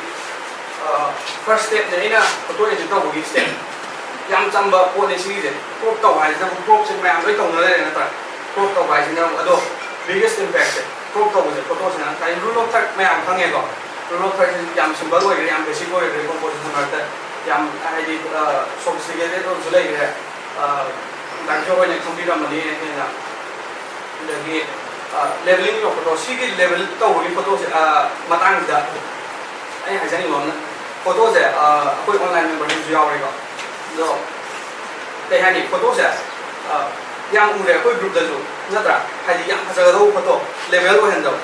ꯑ, ꯐꯥꯔꯁ ꯁ꯭ꯇꯦꯞꯅꯦ ꯑꯩꯅ ꯐꯣꯇꯣ ꯑꯦꯗꯤꯠ ꯇꯧꯕꯒꯤ ꯁ꯭ꯇꯦꯞ꯫ ꯌꯥꯝ ꯆꯝꯕ ꯄꯣꯠꯅꯦ ꯁꯤꯒꯤꯁꯦ꯫ ꯀ꯭ꯔꯣꯞ ꯇꯧꯕ ꯍꯥꯏꯁꯤꯅ ꯑꯃꯨꯛ, ꯀ꯭ꯔꯣꯞꯁꯦ ꯃꯌꯥꯝ ꯂꯣꯏ ꯇꯧꯅ ꯂꯩꯔꯦ ꯅꯠꯇ꯭ꯔꯥ? ꯀ꯭ꯔꯣꯞ ꯇꯧꯕ ꯍꯥꯏꯁꯤꯅ ꯑꯃꯨꯛ, ꯑꯗꯣ ꯕꯤꯒꯦꯁ ꯏꯝꯄꯦꯛꯁꯦ ꯀ꯭ꯔꯣꯞ ꯇꯧꯕꯁꯦ, ꯐꯣꯇꯣꯁꯤꯅ ꯉꯁꯥꯏ ꯔꯨꯜ ꯑꯣꯐ ꯊꯔꯠ ꯃꯌꯥꯝ ꯈꯪꯉꯦꯀꯣ꯫ ꯔꯨꯜ ꯑꯣꯐ ꯊꯔꯠꯁꯤ ꯌꯥꯝ ꯁꯤꯝꯄꯜ ꯑꯣꯏꯈ꯭ꯔꯦ, ꯌꯥꯝ ꯕꯦꯁꯤꯛ ꯑꯣꯏꯈ꯭ꯔꯦ, ꯀꯣꯝꯄꯣꯖꯤꯁꯟ ꯃꯔꯛꯇ ꯌꯥꯝ, ꯍꯥꯏꯗꯤ, ꯁꯣꯐꯤꯁꯇꯤꯀꯦꯇꯦꯠ ꯑꯣꯏꯕꯁꯨ ꯂꯩꯈ꯭ꯔꯦ꯫ ꯑ, ꯗꯥ ꯖꯣꯏ ꯍꯣꯏꯅ ꯈꯪꯕꯤꯔꯝꯃꯅꯤ ꯍꯦꯟꯅ꯫ ꯑꯗꯒꯤ, ꯑ, ꯂꯦꯕꯂꯤꯡ ꯇꯧꯕ ꯐꯣꯇꯣ, ꯁꯤꯒꯤ ꯂꯦꯕꯜ ꯇꯧꯕꯒꯤ ꯐꯣꯇꯣꯁꯦ, ꯑ, ꯃꯇꯥꯡꯁꯤꯗ ꯑꯩ ꯍꯥꯏꯖꯅꯤꯡꯕ ꯑꯃꯅ, ꯐꯣꯇꯣꯁꯦ, ꯑ, ꯑꯩꯈꯣꯏ ꯑꯣꯟꯂꯥꯏꯟ ꯃꯦꯝꯕꯔꯁꯤꯡꯁꯨ ꯌꯥꯎꯔꯦꯀꯣ꯫ ꯑꯗꯣ, ꯀꯩ ꯍꯥꯏꯅꯤ, ꯐꯣꯇꯣꯁꯦ, ꯑ, ꯌꯥꯝ ꯎꯔꯦ ꯑꯩꯈꯣꯏ ꯒ꯭ꯔꯨꯞꯇꯁꯨ, ꯅꯠꯇ꯭ꯔꯥ? ꯍꯥꯏꯗꯤ ꯌꯥꯝ ꯐꯖꯒꯗꯧꯕ ꯐꯣꯇꯣ, ꯂꯦꯕꯦꯜ ꯑꯣꯏꯍꯟꯗꯕ,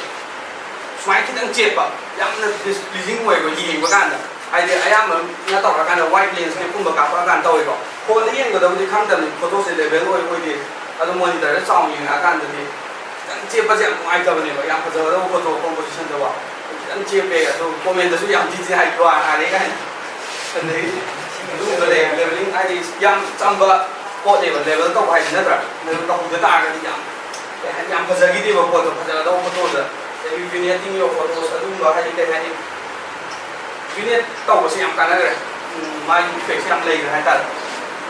ꯁꯨꯃꯥꯏꯅ ꯈꯤꯇꯪ ꯆꯦꯞꯄ, ꯌꯥꯝꯅ ꯗꯤꯁꯄ꯭ꯂꯤꯖꯤꯡ ꯑꯣꯏꯕ ꯌꯦꯡꯕ ꯀꯥꯟꯗ꯫ ꯍꯥꯏꯗꯤ ꯑꯌꯥꯝꯕꯅ ꯇꯧꯔꯀꯥꯟꯗ ꯋꯥꯏꯠ ꯂꯦꯟꯁ꯭ꯀꯦꯞꯀꯨꯝꯕ ꯀꯥꯞꯄꯛꯑꯀꯥꯟꯗ ꯇꯧꯋꯦꯀꯣ꯫ ꯐꯣꯟꯗ ꯌꯦꯡꯕꯗꯕꯨꯗꯤ ꯈꯪꯗꯕꯅꯤ ꯐꯣꯇꯣꯁꯦ ꯂꯦꯕꯦꯜ ꯑꯣꯏ ꯑꯣꯏꯗꯦ, ꯑꯗꯣ ꯃꯣꯅꯤꯇꯔꯗ ꯆꯥꯎꯅ ꯌꯦꯡꯉꯛꯑꯀꯥꯟꯗꯗꯤ ꯈꯤꯇꯪ ꯆꯦꯞꯄꯁꯦ ꯌꯥꯝ ꯅꯨꯡꯉꯥꯏꯇꯕꯅꯦꯕ꯫ ꯌꯥꯝ ꯐꯖꯒꯗꯧꯕ ꯐꯣꯇꯣ ꯀꯣꯝꯄꯣꯖꯤꯁꯟꯗꯀꯣ, ꯈꯤꯇꯪ ꯆꯦꯞꯄꯦ, ꯑꯗꯣ ꯀꯣꯃꯦꯟꯗꯁꯨ ꯌꯥꯝ ꯊꯤ ꯊꯤ ꯍꯥꯏ, "ꯋꯥ ꯍꯥꯏꯔꯦ" ꯀꯥꯏꯅ꯫ ꯑꯗꯒꯤ ꯑꯗꯨꯒꯨꯝꯕ ꯂꯩ, ꯂꯦꯕꯦꯂꯤꯡ ꯍꯥꯏꯗꯤ ꯌꯥꯝ ꯆꯝꯕ ꯄꯣꯠꯅꯦꯕ ꯂꯦꯕꯦꯜ ꯇꯧꯕ ꯍꯥꯏꯁꯤ, ꯅꯠꯇ꯭ꯔꯥ? ꯂꯦꯕꯦꯜ ꯇꯧꯍꯧꯗ ꯇꯥꯔꯒꯗꯤ ꯌꯥꯝ, ꯀꯩ ꯍꯥꯏꯅꯤ, ꯌꯥꯝ ꯐꯖꯈꯤꯗꯦꯕ ꯄꯣꯠꯇꯣ, ꯐꯖꯒꯗꯧꯕ ꯐꯣꯇꯣꯗ꯫ ꯑꯗꯒꯤ ꯚꯤꯅꯦꯠꯇꯤꯡ ꯌꯣ ꯐꯣꯇꯣꯁ ꯑꯗꯨꯒꯨꯝꯕ, ꯍꯥꯏꯗꯤ, ꯀꯩ ꯍꯥꯏꯅꯤ, ꯚꯤꯅꯦꯠ ꯇꯧꯕꯁꯦ ꯌꯥꯝ ꯀꯥꯟꯅꯈ꯭ꯔꯦ꯫ ꯎꯝ, ꯃꯥꯒꯤ ꯏꯐꯦꯛꯁꯦ ꯌꯥꯝ ꯂꯩꯈ꯭ꯔꯦ ꯍꯥꯏꯇꯥꯔꯦ꯫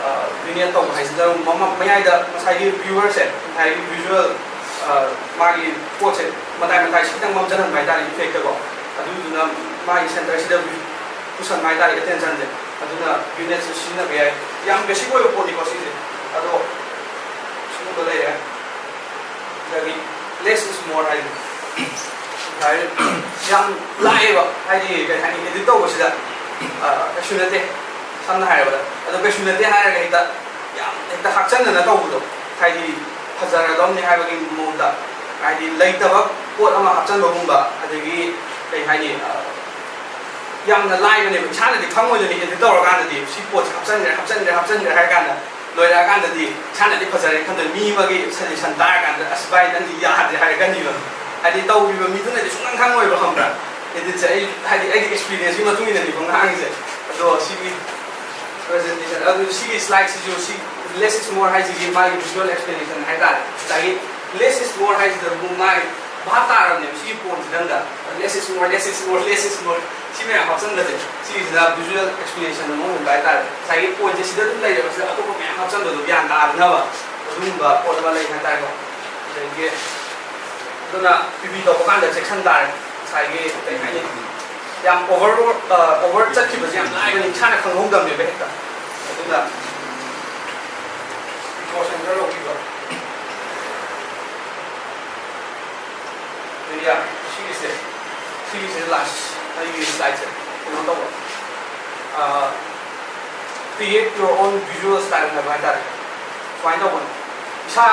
ꯑ, ꯚꯤꯅꯦꯠ ꯇꯧꯕ ꯍꯥꯏꯁꯤꯗ ꯃꯃ-, ꯃꯌꯥꯏꯗ ꯉꯁꯥꯏꯒꯤ ꯚ꯭ꯌꯨꯋꯔꯁꯦ, ꯉꯁꯥꯏꯒꯤ ꯚꯤꯖꯨꯋꯦꯜ, ꯑ, ꯃꯥꯒꯤ ꯄꯣꯠꯁꯦ ꯃꯇꯥꯏ ꯃꯇꯥꯏꯁꯤ ꯈꯤꯇꯪ ꯃꯝꯖꯜꯍꯟꯕ ꯍꯥꯏꯇꯥꯔꯦ, ꯏꯐꯦꯛꯇꯀꯣ꯫ ꯑꯗꯨꯗꯨꯅ ꯃꯥꯒꯤ ꯁꯦꯟꯇꯔꯁꯤꯗ ꯄꯨꯁꯟꯕ ꯍꯥꯏꯇꯥꯔꯦ ꯑꯦꯇꯦꯟꯁꯟꯁꯦ꯫ ꯑꯗꯨꯅ ꯚꯤꯅꯦꯠꯁꯦ ꯁꯤꯖꯤꯟꯅꯕ ꯌꯥꯏ꯫ ꯌꯥꯝ ꯕꯦꯁꯤꯛ ꯑꯣꯏꯕ ꯄꯣꯠꯅꯤꯀꯣ ꯁꯤꯁꯦ꯫ ꯑꯗꯣ ꯁꯤꯒꯨꯝꯕ ꯂꯩꯔꯦ꯫ ꯑꯗꯒꯤ less is more ꯍꯥꯏꯗꯤ, ꯍꯥꯏꯗꯤ ꯌꯥꯝ ꯂꯥꯏꯑꯦꯕ, ꯍꯥꯏꯗꯤ, ꯀꯩ ꯍꯥꯏꯅꯤ, ꯑꯦꯗꯤꯠ ꯇꯧꯕꯁꯤꯗ, ꯑ, ꯀꯩꯁꯨ ꯅꯠꯇꯦ, ꯁꯝꯅ ꯍꯥꯏꯔꯕꯗ꯫ ꯑꯗꯣ ꯀꯩꯁꯨ ꯅꯠꯇꯦ ꯍꯥꯏꯔꯒ ꯍꯦꯛꯇ ꯌꯥꯝ ꯍꯦꯛꯇ ꯍꯥꯛꯆꯟꯅꯅ ꯇꯧꯕꯗꯣ, ꯍꯥꯏꯗꯤ, ꯐꯖꯔꯗꯧꯅꯤ ꯍꯥꯏꯕꯒꯤ ꯃꯑꯣꯡꯗ, ꯍꯥꯏꯗꯤ ꯂꯩꯇꯕ ꯄꯣꯠ ꯑꯃ ꯍꯥꯞꯆꯤꯟꯕꯒꯨꯝꯕ, ꯑꯗꯒꯤ ꯀꯩ ꯍꯥꯏꯅꯤ, ꯑ, ꯌꯥꯝꯅ ꯂꯥꯏꯕꯅꯦꯕ, ꯏꯁꯥꯅꯗꯤ ꯈꯪꯉꯣꯏꯗꯣꯏꯅꯤ ꯑꯦꯗꯤꯠ ꯇꯧꯔꯀꯥꯟꯗꯗꯤ꯫ ꯁꯤ ꯄꯣꯠꯁꯦ ꯍꯥꯞꯆꯤꯟꯈ꯭ꯔꯦ, ꯍꯥꯞꯆꯤꯟꯈ꯭ꯔꯦ, ꯍꯥꯞꯆꯤꯟꯈ꯭ꯔꯦ ꯍꯥꯏꯔ ꯀꯥꯟꯗ, ꯂꯣꯏꯔꯛꯑꯀꯥꯟꯗꯗꯤ ꯏꯁꯥꯅꯗꯤ ꯐꯖꯔꯦ ꯈꯟꯗꯣꯏ꯫ ꯃꯤ ꯑꯃꯒꯤ ꯁꯖꯦꯁꯟ ꯇꯥꯔꯀꯥꯟꯗ, "ꯑꯁ ꯚꯥꯏ, ꯅꯪꯗꯤ ꯌꯥꯗ꯭ꯔꯦ" ꯍꯥꯏꯔꯛꯀꯅꯤꯕ꯫ ꯍꯥꯏꯗꯤ ꯇꯧꯈꯤꯕ ꯃꯤꯗꯨꯅꯗꯤ ꯁꯨꯡꯈꯪ ꯈꯪꯉꯣꯏꯕ, ꯈꯪꯕ꯭ꯔꯥ? ꯑꯦꯗꯤꯠꯁꯦ ꯑꯩ, ꯍꯥꯏꯗꯤ ꯑꯩꯒꯤ ꯑꯦꯛꯁꯄꯤꯔꯤꯌꯦꯟꯁꯀꯤ ꯃꯇꯨꯡ ꯏꯟꯅꯅꯤꯀꯣ ꯉꯥꯡꯉꯤꯁꯦ꯫ ꯑꯗꯣ ꯁꯤꯒꯤ ꯄ꯭ꯔꯖꯦꯟꯇꯦꯁꯟ, ꯑꯗꯨ ꯁꯤꯒꯤ ꯁ꯭ꯂꯥꯏꯗꯁꯤꯁꯨ ꯁꯤ less is more ꯍꯥꯏꯁꯤꯒꯤ ꯃꯥꯒꯤ ꯚꯤꯖꯨꯋꯦꯜ ꯑꯦꯛꯁꯄ꯭ꯂꯦꯅꯦꯁꯟ ꯍꯥꯏꯇꯥꯔꯦ꯫ ꯉꯁꯥꯏꯒꯤ less is more ꯍꯥꯏꯁꯤꯗꯕꯨ ꯃꯥꯒꯤ ꯚꯥꯞ ꯇꯥꯔꯕꯅꯦꯕ ꯁꯤꯒꯤ ꯄꯣꯏꯟꯁꯤꯗꯪꯗ꯫ Less is more, less is more, less is more, ꯁꯤ ꯃꯌꯥꯝ ꯍꯥꯞꯆꯟꯕꯁꯦ, ꯁꯤꯒꯤꯁꯤꯅ ꯚꯤꯖꯨꯋꯦꯜ ꯑꯦꯛꯁꯄ꯭ꯂꯦꯅꯦꯁꯟ ꯑꯃ ꯑꯣꯏꯕ ꯍꯥꯏꯇꯥꯔꯦ꯫ ꯉꯁꯥꯏꯒꯤ ꯄꯣꯏꯟꯁꯦ ꯁꯤꯗ ꯑꯗꯨꯝ ꯂꯩꯔꯦꯕ, ꯁꯤꯗ ꯑꯇꯣꯞꯄ ꯃꯌꯥꯝ ꯍꯥꯞꯆꯟꯕꯗꯣ ꯒ꯭ꯌꯥꯟ ꯇꯥꯗꯅꯕ ꯑꯗꯨꯒꯨꯝꯕ ꯄꯣꯠ ꯑꯃ ꯂꯩ ꯍꯥꯏꯇꯥꯔꯦꯀꯣ꯫ ꯑꯗꯒꯤ ꯑꯗꯨꯅ ꯄꯤ ꯚꯤ ꯇꯧꯕ ꯀꯥꯟꯗ ꯆꯦꯛꯁꯤꯟ ꯇꯥꯔꯦ꯫ ꯉꯁꯥꯏꯒꯤ ꯀꯩ ꯍꯥꯏꯅꯤ, ꯌꯥꯝ ꯑꯣꯚꯔ, ꯑꯣꯚꯔ ꯆꯠꯈꯤꯕꯁꯦ ꯌꯥꯝ ꯂꯥꯏꯕꯅꯤ, ꯏꯁꯥꯅ ꯈꯪꯍꯧꯗꯕꯅꯦꯕ ꯍꯦꯛꯇ꯫ ꯑꯗꯨꯅ ꯄ꯭ꯔꯤꯀꯣꯁꯟ ꯈꯔ ꯂꯧꯕꯤꯕ꯫ ꯑꯗꯨꯅ ꯁꯤꯒꯤꯁꯦ, ꯁꯤꯒꯤꯁꯦ ꯂꯥꯁ ꯑꯩꯒꯤ ꯁ꯭ꯂꯥꯏꯗꯁꯦ ꯀꯩꯅꯣ ꯇꯧꯕ, create your own visual style ꯍꯥꯏꯕ ꯍꯥꯏꯇꯥꯔꯦ꯫ ꯁꯨꯃꯥꯏꯅ ꯇꯧꯕꯅꯤ꯫ ꯏꯁꯥ,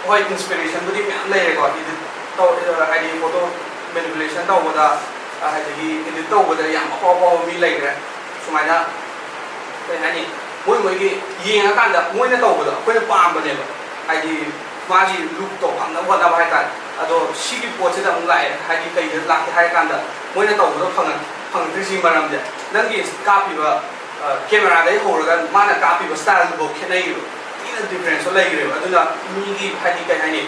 ꯍꯣꯏ, ꯏꯟꯁꯄꯤꯔꯦꯁꯟꯕꯨꯗꯤ ꯃꯌꯥꯝ ꯂꯩꯔꯦꯀꯣ, ꯏꯗꯤꯠ ꯇꯧ, ꯍꯥꯏꯗꯤ ꯐꯣꯇꯣ ꯃꯦꯅꯤꯄꯨꯂꯦꯁꯟ ꯇꯧꯕꯗ, ꯑꯗꯒꯤ ꯏꯗꯤꯠ ꯇꯧꯕꯗ ꯌꯥꯝ ꯑꯐꯥꯎ ꯑꯐꯥꯎꯕ ꯃꯤ ꯂꯩꯈ꯭ꯔꯦ꯫ ꯁꯨꯃꯥꯏꯅ ꯀꯩ ꯍꯥꯏꯅꯤ, ꯃꯣꯏ ꯃꯣꯏꯒꯤ ꯌꯦꯡꯉꯀꯥꯟꯗ ꯃꯣꯏꯅ ꯇꯧꯕꯗꯣ ꯑꯩꯈꯣꯏꯅ ꯄꯥꯝꯕꯅꯦꯕ꯫ ꯍꯥꯏꯗꯤ ꯃꯥꯒꯤ ꯂꯨꯛꯇꯣ ꯐꯪꯅꯕ ꯍꯣꯠꯅꯕ ꯍꯥꯏꯇꯥꯔꯦ꯫ ꯑꯗꯣ ꯁꯤꯒꯤ ꯄꯣꯠꯁꯤꯗ ꯑꯃꯨꯛ ꯂꯥꯛꯑꯦ, ꯍꯥꯏꯗꯤ ꯀꯩꯗ ꯂꯥꯛꯀꯦ ꯍꯥꯏꯔ ꯀꯥꯟꯗ ꯃꯣꯏꯅ ꯇꯧꯕꯗꯣ ꯐꯪꯉꯛ-, ꯐꯪꯉꯛꯇ꯭ꯔꯤꯁꯤꯒꯤ ꯃꯔꯝꯁꯦ, ꯅꯪꯒꯤ ꯀꯥꯞꯄꯤꯕ ꯀꯦꯃꯦꯔꯥꯗꯒꯤ ꯍꯧꯔꯒ ꯃꯥꯅ ꯀꯥꯞꯄꯤꯕ ꯁ꯭ꯇꯥꯏꯜꯗꯨꯐꯥꯎ ꯈꯦꯠꯅꯩꯌꯦꯕ꯫ ꯊꯤꯅ ꯗꯤꯐ꯭ꯔꯦꯟꯁꯇꯣ ꯂꯩꯈ꯭ꯔꯦꯕ꯫ ꯑꯗꯨꯅ ꯃꯤꯒꯤ, ꯍꯥꯏꯗꯤ ꯀꯩ ꯍꯥꯏꯅꯤ,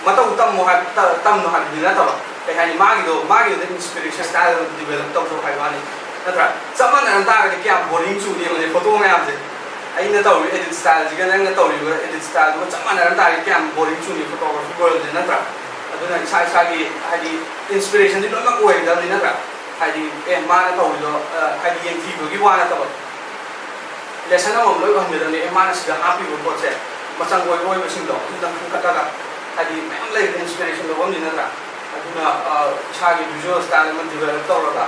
ꯃꯇꯧ ꯇꯝꯃꯣ ꯍꯥꯏꯕ, ꯇ-, ꯇꯝꯅꯣ ꯍꯥꯏꯕꯗꯤ ꯅꯠꯇꯕ, ꯀꯩ ꯍꯥꯏꯅꯤ, ꯃꯥꯒꯤꯗꯣ, ꯃꯥꯒꯤꯗꯨꯗ ꯏꯟꯁꯄꯤꯔꯦꯁꯟ ꯁ꯭ꯇꯥꯏꯜ ꯑꯃ ꯗꯤꯕꯦꯂꯞ ꯇꯧꯖꯧ ꯍꯥꯏꯕ ꯋꯥꯅꯤ, ꯅꯠꯇ꯭ꯔꯥ? ꯆꯞ ꯃꯥꯟꯅꯔꯝ ꯇꯥꯔꯒꯗꯤ ꯀꯌꯥꯝ ꯕꯣꯔꯤꯡ ꯆꯨꯅꯤ ꯌꯦꯡꯉꯨꯅꯦ, ꯐꯣꯇꯣ ꯃꯌꯥꯝꯁꯦ꯫ ꯑꯩꯅ ꯇꯧꯔꯤꯕ ꯑꯦꯗꯤꯠ ꯁ꯭ꯇꯥꯏꯜꯁꯤꯒ ꯅꯪꯅ ꯇꯧꯔꯤꯕ ꯑꯦꯗꯤꯠ ꯁ꯭ꯇꯥꯏꯜꯗꯨꯒ ꯆꯞ ꯃꯥꯟꯅꯔꯝ ꯇꯥꯔꯒꯗꯤ ꯀꯌꯥꯝ ꯕꯣꯔꯤꯡ ꯆꯨꯅꯤ ꯐꯣꯇꯣꯒ꯭ꯔꯥꯐꯤ ꯋꯥꯔꯜꯁꯦ, ꯅꯠꯇ꯭ꯔꯥ? ꯑꯗꯨꯅ ꯏꯁꯥ ꯏꯁꯥꯒꯤ, ꯍꯥꯏꯗꯤ, ꯏꯟꯁꯄꯤꯔꯦꯁꯟꯗꯤ ꯂꯣꯏꯅꯃꯛ ꯑꯣꯏꯒꯗꯕꯅꯤ, ꯅꯠꯇ꯭ꯔꯥ? ꯍꯥꯏꯗꯤ, ꯑꯦ, ꯃꯥꯅ ꯇꯧꯔꯤꯗꯣ, ꯑ, ꯍꯥꯏꯗꯤ, ꯌꯦꯡꯊꯤꯕꯒꯤ ꯋꯥ ꯅꯠꯇꯕ, ꯂꯦꯁꯟ ꯑꯃꯃꯝ ꯂꯣꯏ ꯑꯣꯏꯍꯟꯒꯗꯕꯅꯤ꯫ ꯑꯦ, ꯃꯥꯅ ꯁꯤꯗ ꯍꯥꯞꯄꯤꯕ ꯄꯣꯠꯁꯦ ꯃꯆꯪ ꯑꯣꯏꯕ ꯑꯣꯏꯕꯁꯤꯡꯗꯣ ꯑꯗꯨꯗꯪ ꯈꯟꯒꯠꯂꯒ, ꯍꯥꯏꯗꯤ, ꯃꯌꯥꯝ ꯂꯩꯕꯅꯤ ꯏꯟꯁꯄꯤꯔꯦꯁꯟ ꯂꯧꯐꯝꯗꯤ, ꯅꯠꯇ꯭ꯔꯥ? ꯑꯗꯨꯅ, ꯑ, ꯏꯁꯥꯒꯤ ꯚꯤꯖꯨꯋꯦꯜ ꯁ꯭ꯇꯥꯏꯜ ꯑꯃ ꯗꯤꯕꯦꯂꯞ ꯇꯧꯔꯒ,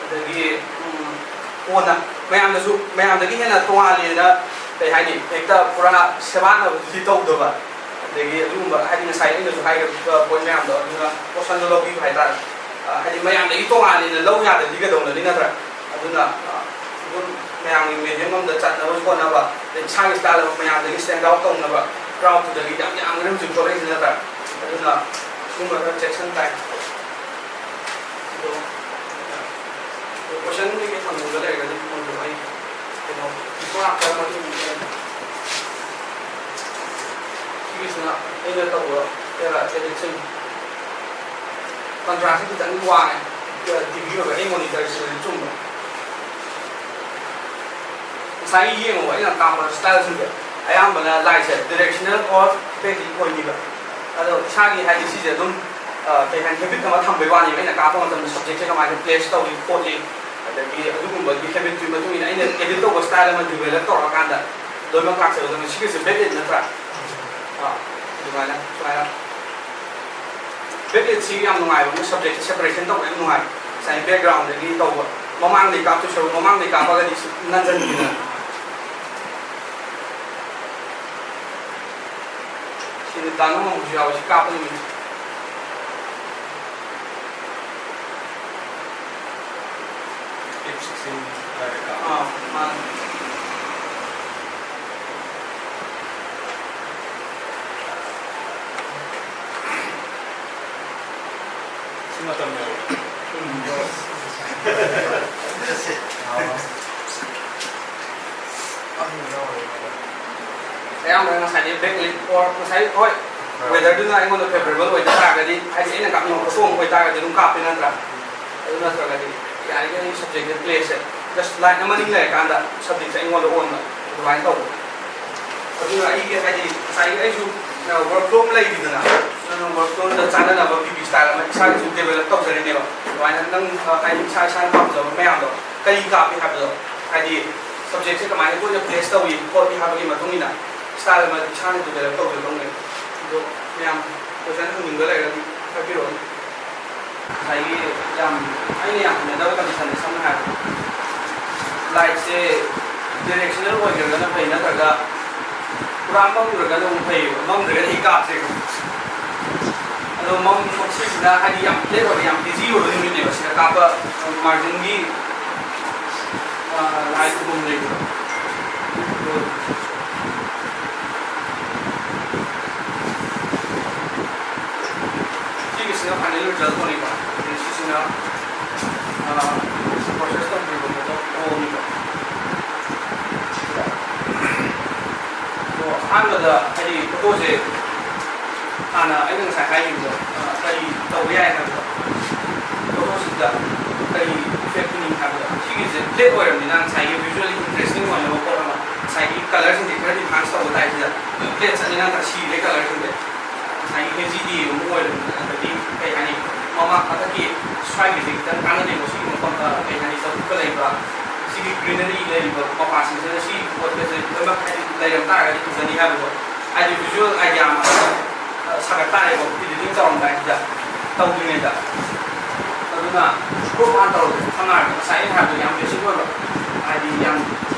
ꯑꯗꯒꯤ, ꯎꯝ, ꯀꯣꯟꯅ ꯃꯌꯥꯝꯗꯁꯨ, ꯃꯌꯥꯝꯗꯒꯤ ꯍꯦꯟꯅ ꯇꯣꯉꯥꯜꯂꯦꯅ, ꯀꯩ ꯍꯥꯏꯅꯤ, ꯍꯦꯛꯇ ꯄꯨꯔꯥ ꯁꯦꯕꯥꯟꯅꯕꯗꯨꯗꯤ ꯇꯧꯗꯕ꯫ ꯑꯗꯒꯤ ꯑꯗꯨꯒꯨꯝꯕ, ꯍꯥꯏꯗꯤ, ꯉꯁꯥꯏ ꯑꯩꯅꯁꯨ ꯍꯥꯏꯈꯤꯕ ꯄꯣꯏꯟ ꯃꯌꯥꯝꯗꯣ, ꯑꯗꯨꯅ ꯄꯣꯔꯁꯟꯗꯣ ꯂꯧꯕꯤꯕ ꯍꯥꯏꯇꯥꯔꯦ꯫ ꯑ, ꯍꯥꯏꯗꯤ, ꯃꯌꯥꯝꯗꯒꯤ ꯇꯣꯉꯥꯟꯅ ꯂꯧ ꯌꯥꯗ꯭ꯔꯗꯤ ꯀꯩꯗꯧꯅꯅꯤ, ꯅꯠꯇ꯭ꯔꯥ? ꯑꯗꯨꯅ, ꯑ, ꯑꯗꯨꯝ ꯃꯌꯥꯝꯒꯤ ꯃꯦꯗꯤꯌꯝ ꯑꯃꯗ ꯆꯠꯅꯕ ꯍꯣꯠꯅꯕ, ꯑꯗꯩ ꯏꯁꯥꯒꯤ ꯁ꯭ꯇꯥꯏꯜ ꯑꯃ ꯃꯌꯥꯝꯗꯒꯤ ꯁ꯭ꯇꯦꯟ ꯑꯥꯎꯠ ꯇꯧꯅꯕ, ꯀ꯭ꯔꯥꯎꯗꯇꯨꯗꯒꯤ ꯌꯥꯝ ꯌꯥꯝꯅ ꯍꯧꯖꯤꯛ ꯊꯣꯛꯂꯛꯏꯁꯤ, ꯅꯠꯇ꯭ꯔꯥ? ꯑꯗꯨꯅ ꯁꯤꯒꯨꯝꯕ ꯈꯔ ꯆꯦꯛꯁꯤꯟ ꯇꯥꯏ꯫ ꯑꯗꯣ, ꯀꯣꯏꯁꯟ ꯀꯩꯀꯩ ꯊꯝꯅꯤꯡꯕ ꯂꯩꯔꯒꯗꯤ ꯐꯣꯟꯗꯣ ꯑꯩ ꯀꯩꯅꯣ, ꯃꯥꯔꯛꯇ ꯃꯇꯨꯡ ꯏꯟꯅ ꯁꯤꯒꯤꯁꯤꯅ ꯑꯩꯅ ꯇꯧꯕ ꯄꯦꯔꯥ ꯑꯦꯗꯤꯛꯁꯟ ꯀꯟꯇ꯭ꯔꯥꯁꯁꯦ ꯈꯤꯇꯪ ꯋꯥꯡꯉꯦ꯫ ꯇꯤ ꯚꯤ ꯑꯣꯏꯕ ꯑꯩ ꯃꯣꯅꯤꯇꯔꯁꯤꯗꯗꯤ ꯆꯨꯝꯕ꯫ ꯉꯁꯥꯏꯒꯤ ꯌꯦꯡꯉꯣꯕ, ꯑꯩꯅ ꯀꯥꯞꯄ ꯁ꯭ꯇꯥꯏꯜꯁꯤꯡꯁꯦ ꯑꯌꯥꯝꯕꯅ ꯂꯥꯏꯠꯁꯦ ꯗꯤꯔꯦꯛꯁꯅꯦꯜ ꯑꯣꯔ ꯕꯦꯛꯂꯤꯠ ꯑꯣꯏꯅꯤꯕ꯫ ꯑꯗꯣ ꯏꯁꯥꯒꯤ, ꯍꯥꯏꯗꯤ, ꯁꯤꯁꯦ ꯑꯗꯨꯝ, ꯑ, ꯀꯩ ꯍꯥꯏꯅꯤ, ꯍꯦꯕꯤꯠ ꯑꯃ ꯊꯝꯕꯩ ꯋꯥꯅꯦꯕ꯫ ꯑꯩꯅ ꯀꯥꯞꯄ ꯃꯇꯝꯗ ꯁꯕꯖꯦꯛꯁꯦ ꯀꯃꯥꯏꯅ ꯄ꯭ꯂꯦꯁ ꯇꯧꯏ ꯈꯣꯠꯂꯤ, ꯑꯗꯒꯤ ꯑꯗꯨꯒꯨꯝꯕꯒꯤ ꯍꯦꯕꯤꯠꯇꯨꯒꯤ ꯃꯇꯨꯡ ꯏꯟꯅ ꯑꯩꯅ ꯑꯦꯗꯤꯠ ꯇꯧꯕ ꯁ꯭ꯇꯥꯏꯜ ꯑꯃ ꯗꯤꯕꯦꯂꯞ ꯇꯧꯔꯀꯥꯟꯗ ꯂꯣꯏꯅꯃꯛ ꯂꯥꯛꯆꯕꯗꯣ꯫ ꯁꯤꯒꯤꯁꯦ ꯕꯦꯛꯂꯤꯠ ꯅꯠꯇ꯭ꯔꯥ? ꯑꯥ, ꯑꯗꯨꯃꯥꯏꯅ, ꯁꯨꯃꯥꯏꯅ꯫ ꯕꯦꯛꯂꯤꯠꯁꯤ ꯌꯥꯝ ꯅꯨꯡꯉꯥꯏꯕ ꯑꯃ, ꯁꯕꯖꯦꯛꯁꯦ ꯁꯦꯄꯔꯦꯁꯟ ꯇꯧꯕ ꯌꯥꯝ ꯅꯨꯡꯉꯥꯏ꯫ ꯉꯁꯥꯏ ꯕꯦꯛꯒ꯭ꯔꯥꯎꯟꯗꯒꯤ ꯇꯧꯕ, ꯃꯃꯥꯡꯗꯒꯤ ꯀꯥꯞꯇꯣꯏ ꯁꯔꯨꯛ ꯃꯃꯥꯡꯗꯒꯤ ꯀꯥꯞꯄꯒꯗꯤ ꯁꯨꯝ ꯅꯟꯁꯤꯟꯈꯤꯗꯅ꯫ ꯁꯤꯗꯤ ꯗꯥ ꯅꯣꯡꯃꯥꯡꯕꯁꯨ ꯌꯥꯎꯋꯦ, ꯁꯤ ꯀꯥꯞꯄ ꯅꯨꯃꯤꯠꯁꯦ꯫ ꯑꯦꯞ ꯁꯤꯛꯁꯇꯤꯟ ꯍꯥꯏꯔꯒ꯫ ꯑꯥ, ꯃꯥꯅꯦ꯫ ꯁꯤ ꯃꯇꯝ ꯌꯧꯔꯦ꯫ ꯎꯝ, ꯌꯧꯔꯦ꯫ ꯑꯌꯥꯝꯕꯅ ꯉꯁꯥꯏꯗꯤ ꯕꯦꯛꯂꯤꯠ ꯑꯣꯔ ꯉꯁꯥꯏ, ꯍꯣꯏ, ꯋꯦꯗꯔꯗꯨꯅ ꯑꯩꯉꯣꯟꯗ ꯐꯦꯕꯔꯦꯕꯜ ꯑꯣꯏꯕ ꯇꯥꯔꯒꯗꯤ, ꯍꯥꯏꯗꯤ ꯑꯩꯅ ꯀꯥꯞꯅꯤꯡꯕ ꯐꯣꯇꯣ ꯑꯃ ꯑꯣꯏꯇꯥꯔꯒꯗꯤ ꯑꯗꯨꯝ ꯀꯥꯞꯄꯦ, ꯅꯠꯇ꯭ꯔꯥ? ꯑꯗꯨ ꯅꯠꯇ꯭ꯔꯒꯗꯤ ꯌꯥꯔꯤꯈꯩ ꯁꯕꯖꯦꯛꯁꯦ ꯄ꯭ꯂꯦꯁꯁꯦ ꯖꯁ ꯂꯥꯏꯠ ꯑꯃꯅꯤ ꯂꯩꯔꯀꯥꯟꯗ ꯁꯕꯖꯦꯛꯁꯦ ꯑꯩꯉꯣꯟꯗ ꯑꯣꯟꯕ, ꯑꯗꯨꯃꯥꯏꯅ ꯇꯧꯕ꯫ ꯑꯗꯨꯅ ꯑꯩꯒꯤ, ꯍꯥꯏꯗꯤ, ꯉꯁꯥꯏꯒꯤ ꯑꯩꯁꯨ, ꯑ, ꯋꯥꯔꯛ ꯐ꯭ꯂꯣ ꯑꯃ ꯂꯩꯔꯤꯗꯅ, ꯅꯪꯅ ꯋꯥꯔꯛ ꯐ꯭ꯂꯣꯗꯨꯗ ꯆꯥꯟꯅꯅꯕ ꯄꯤ ꯄꯤ ꯁ꯭ꯇꯥꯏꯜ ꯑꯃ ꯏꯁꯥꯒꯤꯁꯨ ꯗꯦꯕꯂꯞ ꯇꯧꯖꯔꯤꯅꯦꯕ꯫ ꯑꯗꯨꯃꯥꯏꯅ ꯅꯪ, ꯑ, ꯍꯥꯏꯗꯤ, ꯏꯁꯥ ꯏꯁꯥꯅ ꯄꯥꯝꯖꯕ ꯃꯌꯥꯝꯗꯣ ꯀꯔꯤ ꯀꯥꯞꯄꯤ ꯍꯥꯏꯕꯗꯣ, ꯍꯥꯏꯗꯤ, ꯁꯕꯖꯦꯛꯁꯦ ꯀꯃꯥꯏꯅ ꯇꯣꯏꯅ ꯄ꯭ꯂꯦꯁ ꯇꯧꯏ ꯈꯣꯠꯂꯤ ꯍꯥꯏꯕꯒꯤ ꯃꯇꯨꯡ ꯏꯟꯅ ꯁ꯭ꯇꯥꯏꯜ ꯑꯃ ꯏꯁꯥꯅ ꯗꯤꯕꯦꯂꯞ ꯇꯧꯖꯗꯧꯅꯦ꯫ ꯑꯗꯣ ꯃꯌꯥꯝ ꯀꯣꯏꯁꯟ ꯍꯪꯅꯤꯡꯕ ꯂꯩꯔꯒꯗꯤ ꯍꯥꯏꯕꯤꯔꯛꯑꯣꯅꯦ꯫ ꯉꯁꯥꯏꯒꯤ ꯌꯥꯝ, ꯑꯩꯅ ꯌꯥꯝ ꯍꯩꯅꯗꯕ ꯀꯟꯗꯤꯁꯟꯁꯦ, ꯁꯝꯅ ꯍꯥꯏꯔꯕꯗ, ꯂꯥꯏꯠꯁꯦ ꯗꯤꯔꯦꯛꯁꯅꯦꯜ ꯑꯣꯏꯈ꯭ꯔꯒꯅ ꯐꯩ, ꯅꯠꯇ꯭ꯔꯒ ꯄꯨꯔꯥ ꯃꯝꯈ꯭ꯔꯒꯅ ꯑꯃꯨꯛ ꯐꯩꯌꯦꯕ, ꯃꯝꯗ꯭ꯔꯒꯗꯤ ꯑꯩ ꯀꯥꯞꯇ꯭ꯔꯦꯕ꯫ ꯑꯗꯣ ꯃꯝ ꯃꯝꯁꯤꯁꯤꯅ ꯍꯥꯏꯗꯤ ꯌꯥꯝ ꯐ꯭ꯂꯦꯠ ꯑꯣꯏꯕ, ꯌꯥꯝ ꯍꯦꯖꯤ ꯑꯣꯏꯕ ꯅꯨꯃꯤꯠꯅꯦꯕ ꯁꯤꯗ ꯀꯥꯞꯄ꯫ ꯃꯥꯔꯖꯤꯟꯒꯤ ꯂꯥꯏ ꯈꯨꯕꯝ ꯂꯩꯕꯗꯣ꯫ ꯁꯤꯒꯤꯁꯤꯅ ꯐꯥꯏꯅꯦꯜ ꯔꯤꯖꯜ ꯊꯣꯛꯅꯤꯀꯣ꯫ ꯑꯗꯩ ꯁꯤꯁꯤꯅ ꯄ꯭ꯔꯣꯁꯦꯁ ꯇꯧꯗ꯭ꯔꯤꯕ ꯄꯣꯠꯇꯣ ꯊꯣꯛꯑꯅꯤꯀꯣ꯫ ꯑꯗꯣ ꯑꯍꯥꯟꯕꯗ ꯍꯥꯏꯗꯤ ꯐꯣꯇꯣꯁꯦ ꯍꯥꯟꯅ ꯑꯩꯅ ꯉꯁꯥꯏ ꯍꯥꯏꯈꯤꯕꯗꯣ, ꯑ, ꯀꯔꯤ ꯇꯧꯕ ꯌꯥꯏ ꯍꯥꯏꯕꯗꯣ, ꯐꯣꯇꯣꯁꯤꯗ ꯀꯔꯤ ꯏꯐꯦꯛ ꯄꯤꯅꯤꯡ ꯍꯥꯏꯕꯗꯣ, ꯁꯤꯒꯤꯁꯦ ꯐ꯭ꯂꯦꯠ ꯑꯣꯏꯔꯕꯅꯤꯅ ꯉꯁꯥꯏꯒꯤ ꯚꯤꯖꯨꯋꯦꯜꯂꯤ ꯏꯟꯇꯔꯦꯁꯇꯤꯡ ꯑꯣꯏꯅꯕ ꯄꯣꯠ ꯑꯃ, ꯉꯁꯥꯏꯒꯤ ꯀꯂꯔꯁꯤꯡꯁꯦ ꯈꯔ ꯏꯟꯍꯥꯟꯁ ꯇꯧꯕ ꯇꯥꯏ ꯁꯤꯗ꯫ ꯐ꯭ꯂꯦꯠ ꯆꯠꯅꯤꯅ ꯈꯔ ꯁꯤꯔꯦ ꯀꯂꯔꯁꯤꯡꯁꯦ꯫ ꯉꯁꯥꯏꯒꯤ ꯍꯦꯖꯤꯗꯤ ꯑꯃꯨꯛ ꯑꯣꯏꯔꯕꯅꯤꯅ, ꯑꯗꯒꯤ ꯀꯩ ꯍꯥꯏꯅꯤ, ꯃꯃꯥꯡ ꯃꯊꯛꯀꯤ ꯁ꯭ꯋꯥꯏꯒꯤꯁꯦ ꯈꯤꯇꯪ ꯀꯥꯟꯅꯗꯦꯀꯣ꯫ ꯁꯤꯒꯤ ꯃꯐꯝ, ꯑ, ꯀꯩ ꯍꯥꯏꯅꯤ, ꯆꯧꯀ꯭ꯔꯤꯒ ꯂꯩꯕ, ꯁꯤꯒꯤ ꯒ꯭ꯔꯤꯅꯔꯤ ꯂꯩꯔꯤꯕ ꯃꯄꯥꯁꯤꯡꯁꯤꯗ ꯁꯤ ꯄꯣꯠꯀꯁꯦ ꯂꯣꯏꯅꯃꯛ ꯍꯥꯏꯗꯤ ꯂꯩꯔꯝ ꯇꯥꯔꯒꯗꯤ ꯐꯖꯅꯤ ꯍꯥꯏꯕꯗꯣ, ꯍꯥꯏꯗꯤ ꯚꯤꯖꯨꯋꯦꯜ ꯑꯥꯏꯗꯤꯌꯥ ꯑꯃ, ꯑ, ꯁꯥꯒꯠ ꯇꯥꯔꯦꯀꯣ, ꯏꯗꯤꯇꯤꯡ ꯇꯧꯔꯝꯗꯥꯏꯁꯤꯗ, ꯇꯧꯗ꯭ꯔꯤꯉꯩꯗ꯫ ꯑꯗꯨꯅ ꯀ꯭ꯔꯣꯞ ꯍꯥꯟꯅ ꯇꯧꯔꯁꯦ꯫ ꯁꯝꯅ ꯍꯥꯏꯔꯕꯗ ꯉꯁꯥꯏ ꯑꯩꯅ ꯍꯥꯏꯕꯗꯣ ꯌꯥꯝ ꯕꯦꯁꯤꯛ ꯑꯣꯏꯕ, ꯍꯥꯏꯗꯤ ꯌꯥꯝ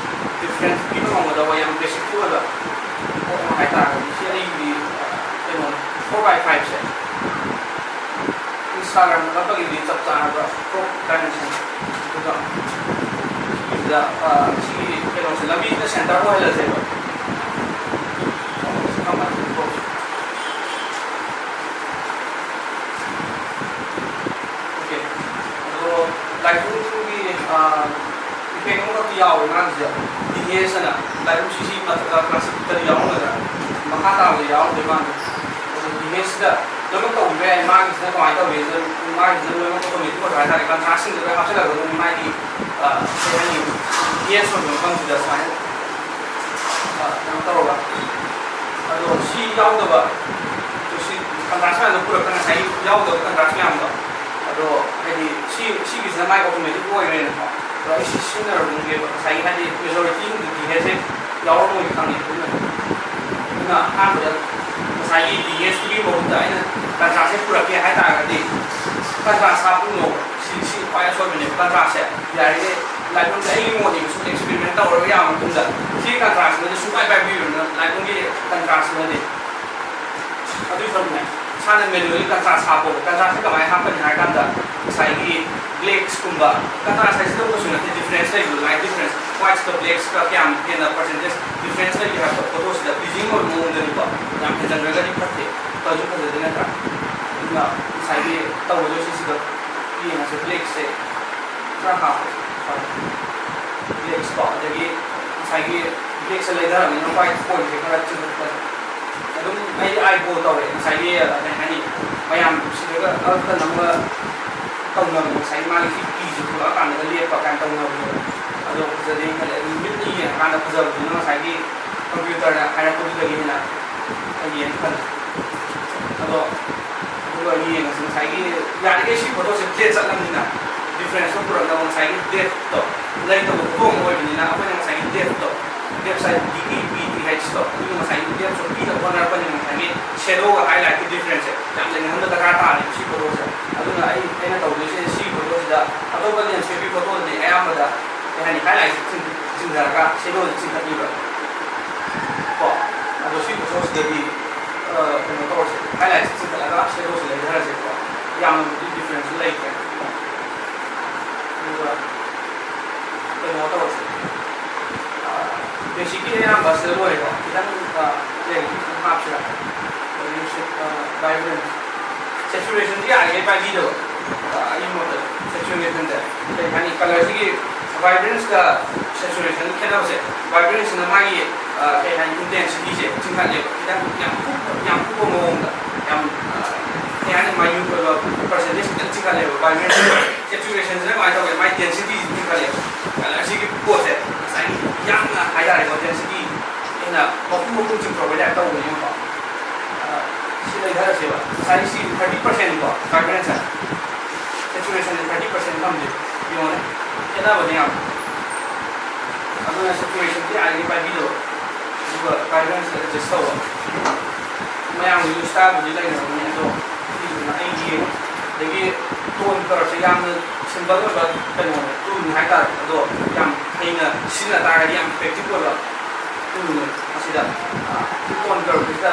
ꯗꯤꯐ꯭ꯔꯦꯟꯁ ꯄꯤꯕ ꯉꯝꯒꯗꯕ, ꯌꯥꯝ ꯕꯦꯁꯤꯛ ꯑꯣꯏꯕ ꯄꯣꯠ ꯑꯃ ꯍꯥꯏꯇꯥꯔꯒꯗꯤ, ꯁꯤ ꯑꯩꯒꯤ, ꯑ, ꯀꯩꯅꯣꯅꯦ, ꯐꯣꯔ ꯕꯥꯏ ꯐꯥꯏꯚꯁꯦ꯫ ꯏꯟꯁꯇꯥꯒ꯭ꯔꯥꯝꯗ ꯅꯞꯄꯒꯤꯗꯤ ꯆꯞ ꯆꯥꯔꯕ ꯀ꯭ꯔꯣꯞ ꯗꯥꯏꯃꯦꯟꯁꯟ꯫ ꯑꯗꯨꯒ ꯁꯤꯒꯤꯁꯤꯗ, ꯑ, ꯁꯤꯒꯤ ꯀꯩꯅꯣꯁꯦ, ꯂꯝꯕꯤꯁꯤꯅ ꯁꯦꯟꯇꯔ ꯑꯣꯏꯍꯜꯂꯁꯦꯕ꯫ ꯁꯤ ꯊꯝꯃꯁꯦ, ꯀ꯭ꯔꯣꯞꯁꯦ꯫ ꯑꯣꯀꯦ꯫ ꯑꯗꯣ ꯂꯥꯏꯐꯝꯒꯤ, ꯑ, ꯏꯐꯦꯛ ꯑꯃꯈꯛꯇꯤ ꯌꯥꯎꯋꯦ ꯃꯥꯒꯤꯁꯦ꯫ ꯗꯤ ꯑꯦꯁ ꯑꯅ ꯂꯥꯏꯐꯝ ꯁꯤꯁꯤ ꯃꯊꯛꯇ ꯀ꯭ꯂꯥꯁꯤꯛꯇꯗꯤ ꯌꯥꯎꯔꯝꯒꯗ꯭ꯔꯥ? ꯃꯈꯥ ꯇꯥꯕꯗ ꯌꯥꯎꯔꯝꯗꯣꯏ ꯃꯥꯟꯗꯦ꯫ ꯑꯗꯣ ꯗꯤ ꯑꯦꯁꯁꯤꯗ ꯂꯣꯏꯅꯃꯛ ꯇꯧꯕꯤꯕ ꯌꯥꯏ꯫ ꯃꯥꯒꯤꯁꯤꯅ ꯀꯃꯥꯏꯅ ꯇꯧꯒꯦ? ꯃꯥꯒꯤꯁꯤꯅ ꯂꯣꯏꯅꯃꯛ ꯑꯣꯇꯣꯃꯦꯇꯤꯛ ꯑꯣꯏꯕ ꯍꯥꯏꯇꯥꯔꯦ꯫ ꯀꯟꯇ꯭ꯔꯥꯁꯁꯤꯡꯗꯣ ꯂꯣꯏ ꯍꯥꯞꯆꯤꯜꯂꯒ ꯑꯗꯨꯝ ꯃꯥꯒꯤ, ꯑ, ꯀꯩ ꯍꯥꯏꯅꯤ, ꯗꯤ ꯑꯦꯁ ꯑꯣꯏꯕ ꯃꯐꯝꯁꯤꯗ ꯁꯨꯃꯥꯏꯅ, ꯑ, ꯀꯩꯅꯣ ꯇꯧꯔꯒ ꯑꯗꯣ ꯁꯤ ꯌꯥꯎꯗꯕ, ꯁꯤ ꯀꯟꯇ꯭ꯔꯥꯁ ꯃꯌꯥꯝꯗꯣ ꯄꯨꯔꯛꯇ ꯉꯁꯥꯏ ꯌꯥꯎꯗꯕ ꯀꯟꯇ꯭ꯔꯥꯁ ꯃꯌꯥꯝꯗꯣ꯫ ꯑꯗꯣ ꯍꯥꯏꯗꯤ ꯁꯤ, ꯁꯤꯒꯤꯁꯤꯅ ꯃꯥꯏ ꯑꯣꯇꯣꯃꯦꯇꯤꯛ ꯑꯣꯏꯈ꯭ꯔꯦꯅꯀꯣ꯫ ꯑꯗꯣ ꯑꯩ ꯁꯤ ꯁꯤꯖꯤꯟꯅꯔꯝꯒꯦꯕ꯫ ꯉꯁꯥꯏꯒꯤ ꯍꯥꯏꯗꯤ ꯃꯦꯖꯣꯔꯤꯇꯤꯁꯤꯡꯗꯤ ꯗꯤ ꯑꯦꯁꯁꯦ ꯌꯥꯎꯔꯝꯃꯣꯏ ꯈꯪꯉꯦ꯫ ꯑꯗꯨꯅ, ꯑꯗꯨꯅ ꯑꯍꯥꯟꯕꯗ ꯉꯁꯥꯏꯒꯤ ꯗꯤ ꯑꯦꯁꯇꯨꯒꯤ ꯃꯍꯨꯠꯇ ꯑꯩꯅ ꯀꯟꯇ꯭ꯔꯥꯁꯁꯦ ꯄꯨꯔꯛꯀꯦ ꯍꯥꯏ ꯇꯥꯔꯒꯗꯤ ꯀꯟꯇ꯭ꯔꯥꯁ ꯍꯥꯞꯄꯨꯅꯣꯕ꯫ ꯁꯤ, ꯁꯤ ꯈ꯭ꯋꯥꯏ ꯑꯁꯣꯏꯕꯅꯦꯕ, ꯀꯟꯇ꯭ꯔꯥꯁꯁꯦ꯫ ꯌꯥꯔꯤꯈꯩ ꯂꯥꯏꯕꯝꯁꯦ ꯑꯩꯒꯤ ꯃꯣꯠꯅꯦꯕ, ꯁꯨꯝ ꯑꯦꯛꯁꯄꯦꯔꯤꯃꯦꯟ ꯇꯧꯔꯒ ꯌꯥꯕ ꯃꯇꯨꯡꯗ ꯁꯤ ꯁꯤ ꯀꯟꯇ꯭ꯔꯥꯁ ꯑꯃꯗꯤ ꯁꯨꯡꯄꯥꯏ ꯄꯥꯏꯕꯤꯔꯨꯅꯨ, ꯂꯥꯏꯠ ꯔꯨꯝꯒꯤ ꯀꯟꯇ꯭ꯔꯥꯁ ꯑꯃꯗꯤ꯫ ꯑꯗꯨꯒꯤ ꯁꯔꯨꯛꯅꯦ, ꯏꯁꯥꯅ ꯃꯦꯅꯨꯋꯦꯜꯂꯤ ꯀꯟꯇ꯭ꯔꯥꯁ ꯍꯥꯞꯄꯣꯕ꯫ ꯀꯟꯇ꯭ꯔꯥꯁꯁꯦ ꯀꯃꯥꯏꯅ ꯍꯥꯞꯀꯅꯤ ꯍꯥꯏ ꯀꯥꯟꯗ, ꯉꯁꯥꯏꯒꯤ ꯕ꯭ꯂꯦꯛꯁꯀꯨꯝꯕ, ꯀꯟꯇ꯭ꯔꯥꯁ ꯍꯥꯏꯁꯤꯗꯕꯨ ꯀꯩꯁꯨ ꯅꯠꯇꯦ, ꯗꯤꯐ꯭ꯔꯦꯟꯁ ꯂꯩꯕꯗꯣ, ꯂꯥꯏꯠ ꯗꯤꯐ꯭ꯔꯦꯟꯁ, ꯋꯥꯏꯠꯁꯀ ꯕ꯭ꯂꯦꯛꯁꯀ ꯀꯌꯥꯝ ꯍꯦꯟꯅ ꯄꯔꯁꯦꯟꯇꯦꯖ ꯗꯤꯐ꯭ꯔꯦꯟꯁ ꯂꯩꯒꯦ ꯍꯥꯏꯕꯗꯣ ꯐꯣꯇꯣꯁꯤꯗ ꯄ꯭ꯂꯤꯖꯤꯡ ꯑꯣꯏꯕ ꯃꯑꯣꯡꯗꯅꯤꯀꯣ꯫ ꯌꯥꯝ ꯍꯦꯟꯖꯟꯈ꯭ꯔꯒꯗꯤ ꯐꯠꯇꯦ, ꯐꯁꯨ ꯐꯖꯗꯦ ꯅꯠꯇ꯭ꯔꯥ? ꯑꯗꯨꯅ ꯉꯁꯥꯏꯒꯤ ꯇꯧꯒꯗꯣꯏꯁꯦ ꯁꯤꯗ ꯌꯦꯡꯉꯁꯦ, ꯕ꯭ꯂꯦꯛꯁꯦ ꯈꯔ ꯍꯥꯞꯄꯁꯦ꯫ ꯕ꯭ꯂꯦꯛꯁꯀꯣ, ꯑꯗꯒꯤ ꯉꯁꯥꯏꯒꯤ ꯕ꯭ꯂꯦꯛꯁꯦ ꯂꯩꯊꯔꯕꯅꯤꯅ ꯋꯥꯏꯠ ꯄꯣꯏꯟꯠꯁꯦ ꯈꯔ ꯆꯤꯡꯈꯠꯄꯁꯦ꯫ ꯑꯗꯨꯝ ꯑꯩ ꯑꯥꯏ ꯕꯣꯜ ꯇꯧꯔꯦ, ꯉꯁꯥꯏꯒꯤ, ꯑ, ꯀꯩ ꯍꯥꯏꯅꯤ, ꯃꯌꯥꯝ ꯁꯤꯗꯒ ꯑꯃꯠꯇ ꯅꯝꯃꯒ ꯇꯧꯅꯕꯗꯣ, ꯉꯁꯥꯏꯒꯤ ꯃꯥꯒꯤ ꯁꯤ ꯄꯤꯁꯦ ꯊꯣꯛꯂꯛꯑꯀꯥꯟꯗꯒ ꯂꯦꯞꯄ ꯀꯥꯏꯅ ꯇꯧꯅꯕꯗꯣ, ꯑꯗꯣ ꯐꯖꯗꯦꯅ ꯈꯜꯂꯦ꯫ ꯑꯗꯨ ꯃꯤꯠꯅ ꯌꯦꯡꯉꯀꯥꯟꯗ ꯐꯖꯕꯗꯨꯅ ꯉꯁꯥꯏꯒꯤ ꯀꯝꯄ꯭ꯌꯨꯇꯔꯅ ꯍꯥꯏꯔꯛꯄꯗꯨꯗꯒꯤ ꯍꯦꯟꯅ ꯐꯩꯌꯦꯅ ꯈꯜꯂꯦ꯫ ꯑꯗꯣ ꯑꯗꯨꯒ ꯌꯦꯡꯉꯁꯤ, ꯉꯁꯥꯏꯒꯤ ꯌꯥꯔꯤꯈꯩ ꯁꯤ ꯐꯣꯇꯣꯁꯦ ꯐ꯭ꯂꯦꯠ ꯆꯠꯂꯝꯅꯤꯅ ꯗꯤꯐ꯭ꯔꯦꯟꯁꯇꯣ ꯄꯨꯔꯛꯅꯕ ꯉꯁꯥꯏꯒꯤ ꯗꯦꯞꯇꯣ ꯂꯩꯇꯕ ꯐꯣꯇꯣ ꯑꯃ ꯑꯣꯏꯕꯅꯤꯅ ꯑꯩꯈꯣꯏꯅ ꯉꯁꯥꯏꯒꯤ ꯗꯦꯞꯇꯣ, ꯗꯦꯞ ꯁꯥꯏꯠ ꯗꯤ ꯏ ꯄꯤ ꯇꯤ ꯍꯩꯆꯇꯣ, ꯑꯗꯨꯒꯤ ꯉꯁꯥꯏꯒꯤ ꯗꯦꯞꯇꯣ ꯄꯤꯅꯕ ꯍꯣꯠꯅꯔꯛꯄꯅꯤꯅ ꯉꯁꯥꯏꯒꯤ ꯁꯦꯗꯣꯒ ꯍꯥꯏꯂꯥꯏꯠꯀꯤ ꯗꯤꯐ꯭ꯔꯦꯟꯁꯁꯦ ꯌꯥꯝ ꯂꯩꯅꯍꯟꯕ ꯗꯔꯀꯥꯔ ꯇꯥꯔꯦꯕ ꯁꯤ ꯐꯣꯇꯣꯁꯦ꯫ ꯑꯗꯨꯅ ꯑꯩ, ꯑꯩꯅ ꯇꯧꯗꯣꯏꯁꯦ ꯁꯤ ꯐꯣꯇꯣꯁꯤꯗ, ꯑꯇꯣꯞꯄ ꯂꯦꯟꯁꯀꯦꯞꯀꯤ ꯐꯣꯇꯣꯗꯗꯤ ꯑꯌꯥꯝꯕꯗ ꯀꯩ ꯍꯥꯏꯅꯤ, ꯍꯥꯏꯂꯥꯏꯠꯁꯦ ꯆꯤꯡ-, ꯆꯤꯡꯊꯔꯒ ꯁꯦꯗꯣꯁꯦ ꯆꯤꯡꯈꯠꯂꯤꯕ ꯀꯣ꯫ ꯑꯗꯣ ꯁꯤ ꯐꯣꯇꯣꯁꯤꯗꯗꯤ, ꯑ, ꯀꯩꯅꯣ ꯇꯧꯔꯁꯦ, ꯍꯥꯏꯂꯥꯏꯠꯁꯦ ꯆꯤꯡꯈꯠꯂꯒ ꯁꯦꯗꯣꯁꯦ ꯂꯩꯊꯔꯁꯦꯀꯣ꯫ ꯌꯥꯝꯅꯕꯨꯗꯤ ꯗꯤꯐ꯭ꯔꯦꯟꯁꯁꯨ ꯂꯩꯇ꯭ꯔꯦ꯫ ꯑꯗꯨꯒ ꯀꯩꯅꯣ ꯇꯧꯔꯁꯦ, ꯑ, ꯕꯦꯁꯤꯛꯀꯤ ꯑꯌꯥꯝꯕ ꯁꯤꯗ ꯂꯣꯏꯔꯦꯀꯣ꯫ ꯈꯤꯇꯪ, ꯑ, ꯂꯩꯔꯗꯤ ꯈꯤꯇꯪ ꯍꯥꯞꯁꯤꯔꯥ? ꯑꯗꯒꯤ ꯁꯤ, ꯑ, ꯚꯥꯏꯕ꯭ꯔꯦꯟꯁ, ꯁꯦꯆꯨꯔꯦꯁꯟꯁꯤ ꯌꯥꯔꯤꯉꯩ ꯄꯥꯏꯕꯤꯗꯕ꯫ ꯑ, ꯑꯩꯒꯤ ꯃꯣꯠꯇ ꯁꯦꯆꯨꯔꯦꯁꯟꯁꯦ ꯀꯩ ꯍꯥꯏꯅꯤ, ꯀꯂꯔꯁꯤꯒꯤ ꯚꯥꯏꯕ꯭ꯔꯦꯟꯁꯀ ꯁꯦꯆꯨꯔꯦꯁꯟꯒꯤ ꯈꯦꯠꯅꯕꯁꯦ, ꯚꯥꯏꯕ꯭ꯔꯦꯟꯁꯁꯤꯅ ꯃꯥꯒꯤ, ꯑ, ꯀꯩ ꯍꯥꯏꯅꯤ, ꯏꯟꯇꯦꯟꯁꯤꯇꯤꯁꯦ ꯆꯤꯡꯈꯠꯂꯦꯕ, ꯈꯤꯇꯪ ꯌꯥꯝ ꯀꯨꯞꯄ, ꯌꯥꯝ ꯀꯨꯞꯄ ꯃꯑꯣꯡꯗ, ꯌꯥꯝ, ꯑ, ꯀꯩ ꯍꯥꯏꯅꯤ, ꯃꯥꯏꯅ꯭ꯌꯨꯠ ꯑꯣꯏꯕ ꯄꯔꯁꯦꯟꯇꯦꯖ ꯈꯤꯇꯪ ꯆꯤꯡꯈꯠꯂꯦꯕ꯫ ꯚꯥꯏꯕ꯭ꯔꯦꯟꯁ ꯁꯦꯆꯨꯔꯦꯁꯟꯁꯤꯅ ꯀꯃꯥꯏꯅ ꯇꯧꯒꯦ? ꯃꯥꯏ ꯗꯦꯟꯁꯤꯇꯤꯁꯤ ꯆꯤꯡꯈꯠꯂꯦꯕ꯫ ꯀꯂꯔꯁꯤꯒꯤ ꯄꯣꯠꯁꯦ ꯉꯁꯥꯏꯒꯤ ꯌꯥꯝꯅ ꯍꯥꯏꯇꯥꯔꯦꯀꯣ, ꯗꯦꯟꯁꯤꯇꯤ ꯍꯦꯟꯅ ꯃꯄꯨꯝ ꯃꯄꯨꯝ ꯆꯤꯡꯊꯣꯛꯄꯩ ꯇꯥꯏꯞ ꯇꯧꯕꯅꯦꯕꯀꯣ꯫ ꯑ, ꯁꯤ ꯂꯩꯊꯔꯁꯦꯕ꯫ ꯉꯁꯥꯏꯒꯤ ꯁꯤ ꯊꯥꯔꯇꯤ ꯄꯥꯔꯁꯦꯟꯅꯤꯀꯣ, ꯚꯥꯏꯕ꯭ꯔꯦꯟꯁꯁꯦ꯫ ꯁꯦꯆꯨꯔꯦꯁꯟꯁꯦ ꯊꯥꯔꯇꯤ ꯄꯥꯔꯁꯦꯟ ꯊꯝꯁꯦ꯫ ꯌꯦꯡꯉꯣꯅꯦ, ꯈꯦꯠꯅꯕꯅꯦ ꯌꯥꯝ꯫ ꯑꯗꯨꯅ ꯁꯦꯆꯨꯔꯦꯁꯟꯁꯦ ꯌꯥꯔꯤꯉꯩ ꯄꯥꯏꯕꯤꯗꯕ, ꯑꯗꯨꯒ ꯚꯥꯏꯕ꯭ꯔꯦꯟꯁꯁꯦ ꯑꯦꯗꯖꯁ ꯇꯧꯕ꯫ ꯃꯌꯥꯝꯒꯤꯁꯨ ꯁ꯭ꯇꯥꯏꯜꯕꯨꯗꯤ ꯂꯩꯅꯕꯅꯤ, ꯑꯗꯣ ꯁꯤꯁꯤꯅ ꯑꯩꯒꯤ, ꯑꯗꯒꯤ ꯇꯣꯟ ꯀꯂꯔꯁꯦ ꯌꯥꯝꯅ ꯁꯤꯝꯄꯜ ꯑꯣꯏꯕ ꯀꯩꯅꯣꯅꯦ, ꯇꯨꯜꯅꯤ ꯍꯥꯏꯇꯥꯔꯦ꯫ ꯑꯗꯣ ꯌꯥꯝ ꯍꯩꯅ ꯁꯤꯖꯤꯟꯅ ꯇꯥꯔꯒꯗꯤ ꯌꯥꯝ ꯏꯐꯦꯛꯇꯤꯚ ꯑꯣꯏꯕ ꯃꯁꯤꯗ ꯇꯣꯟ ꯀꯔꯞꯁꯤꯗ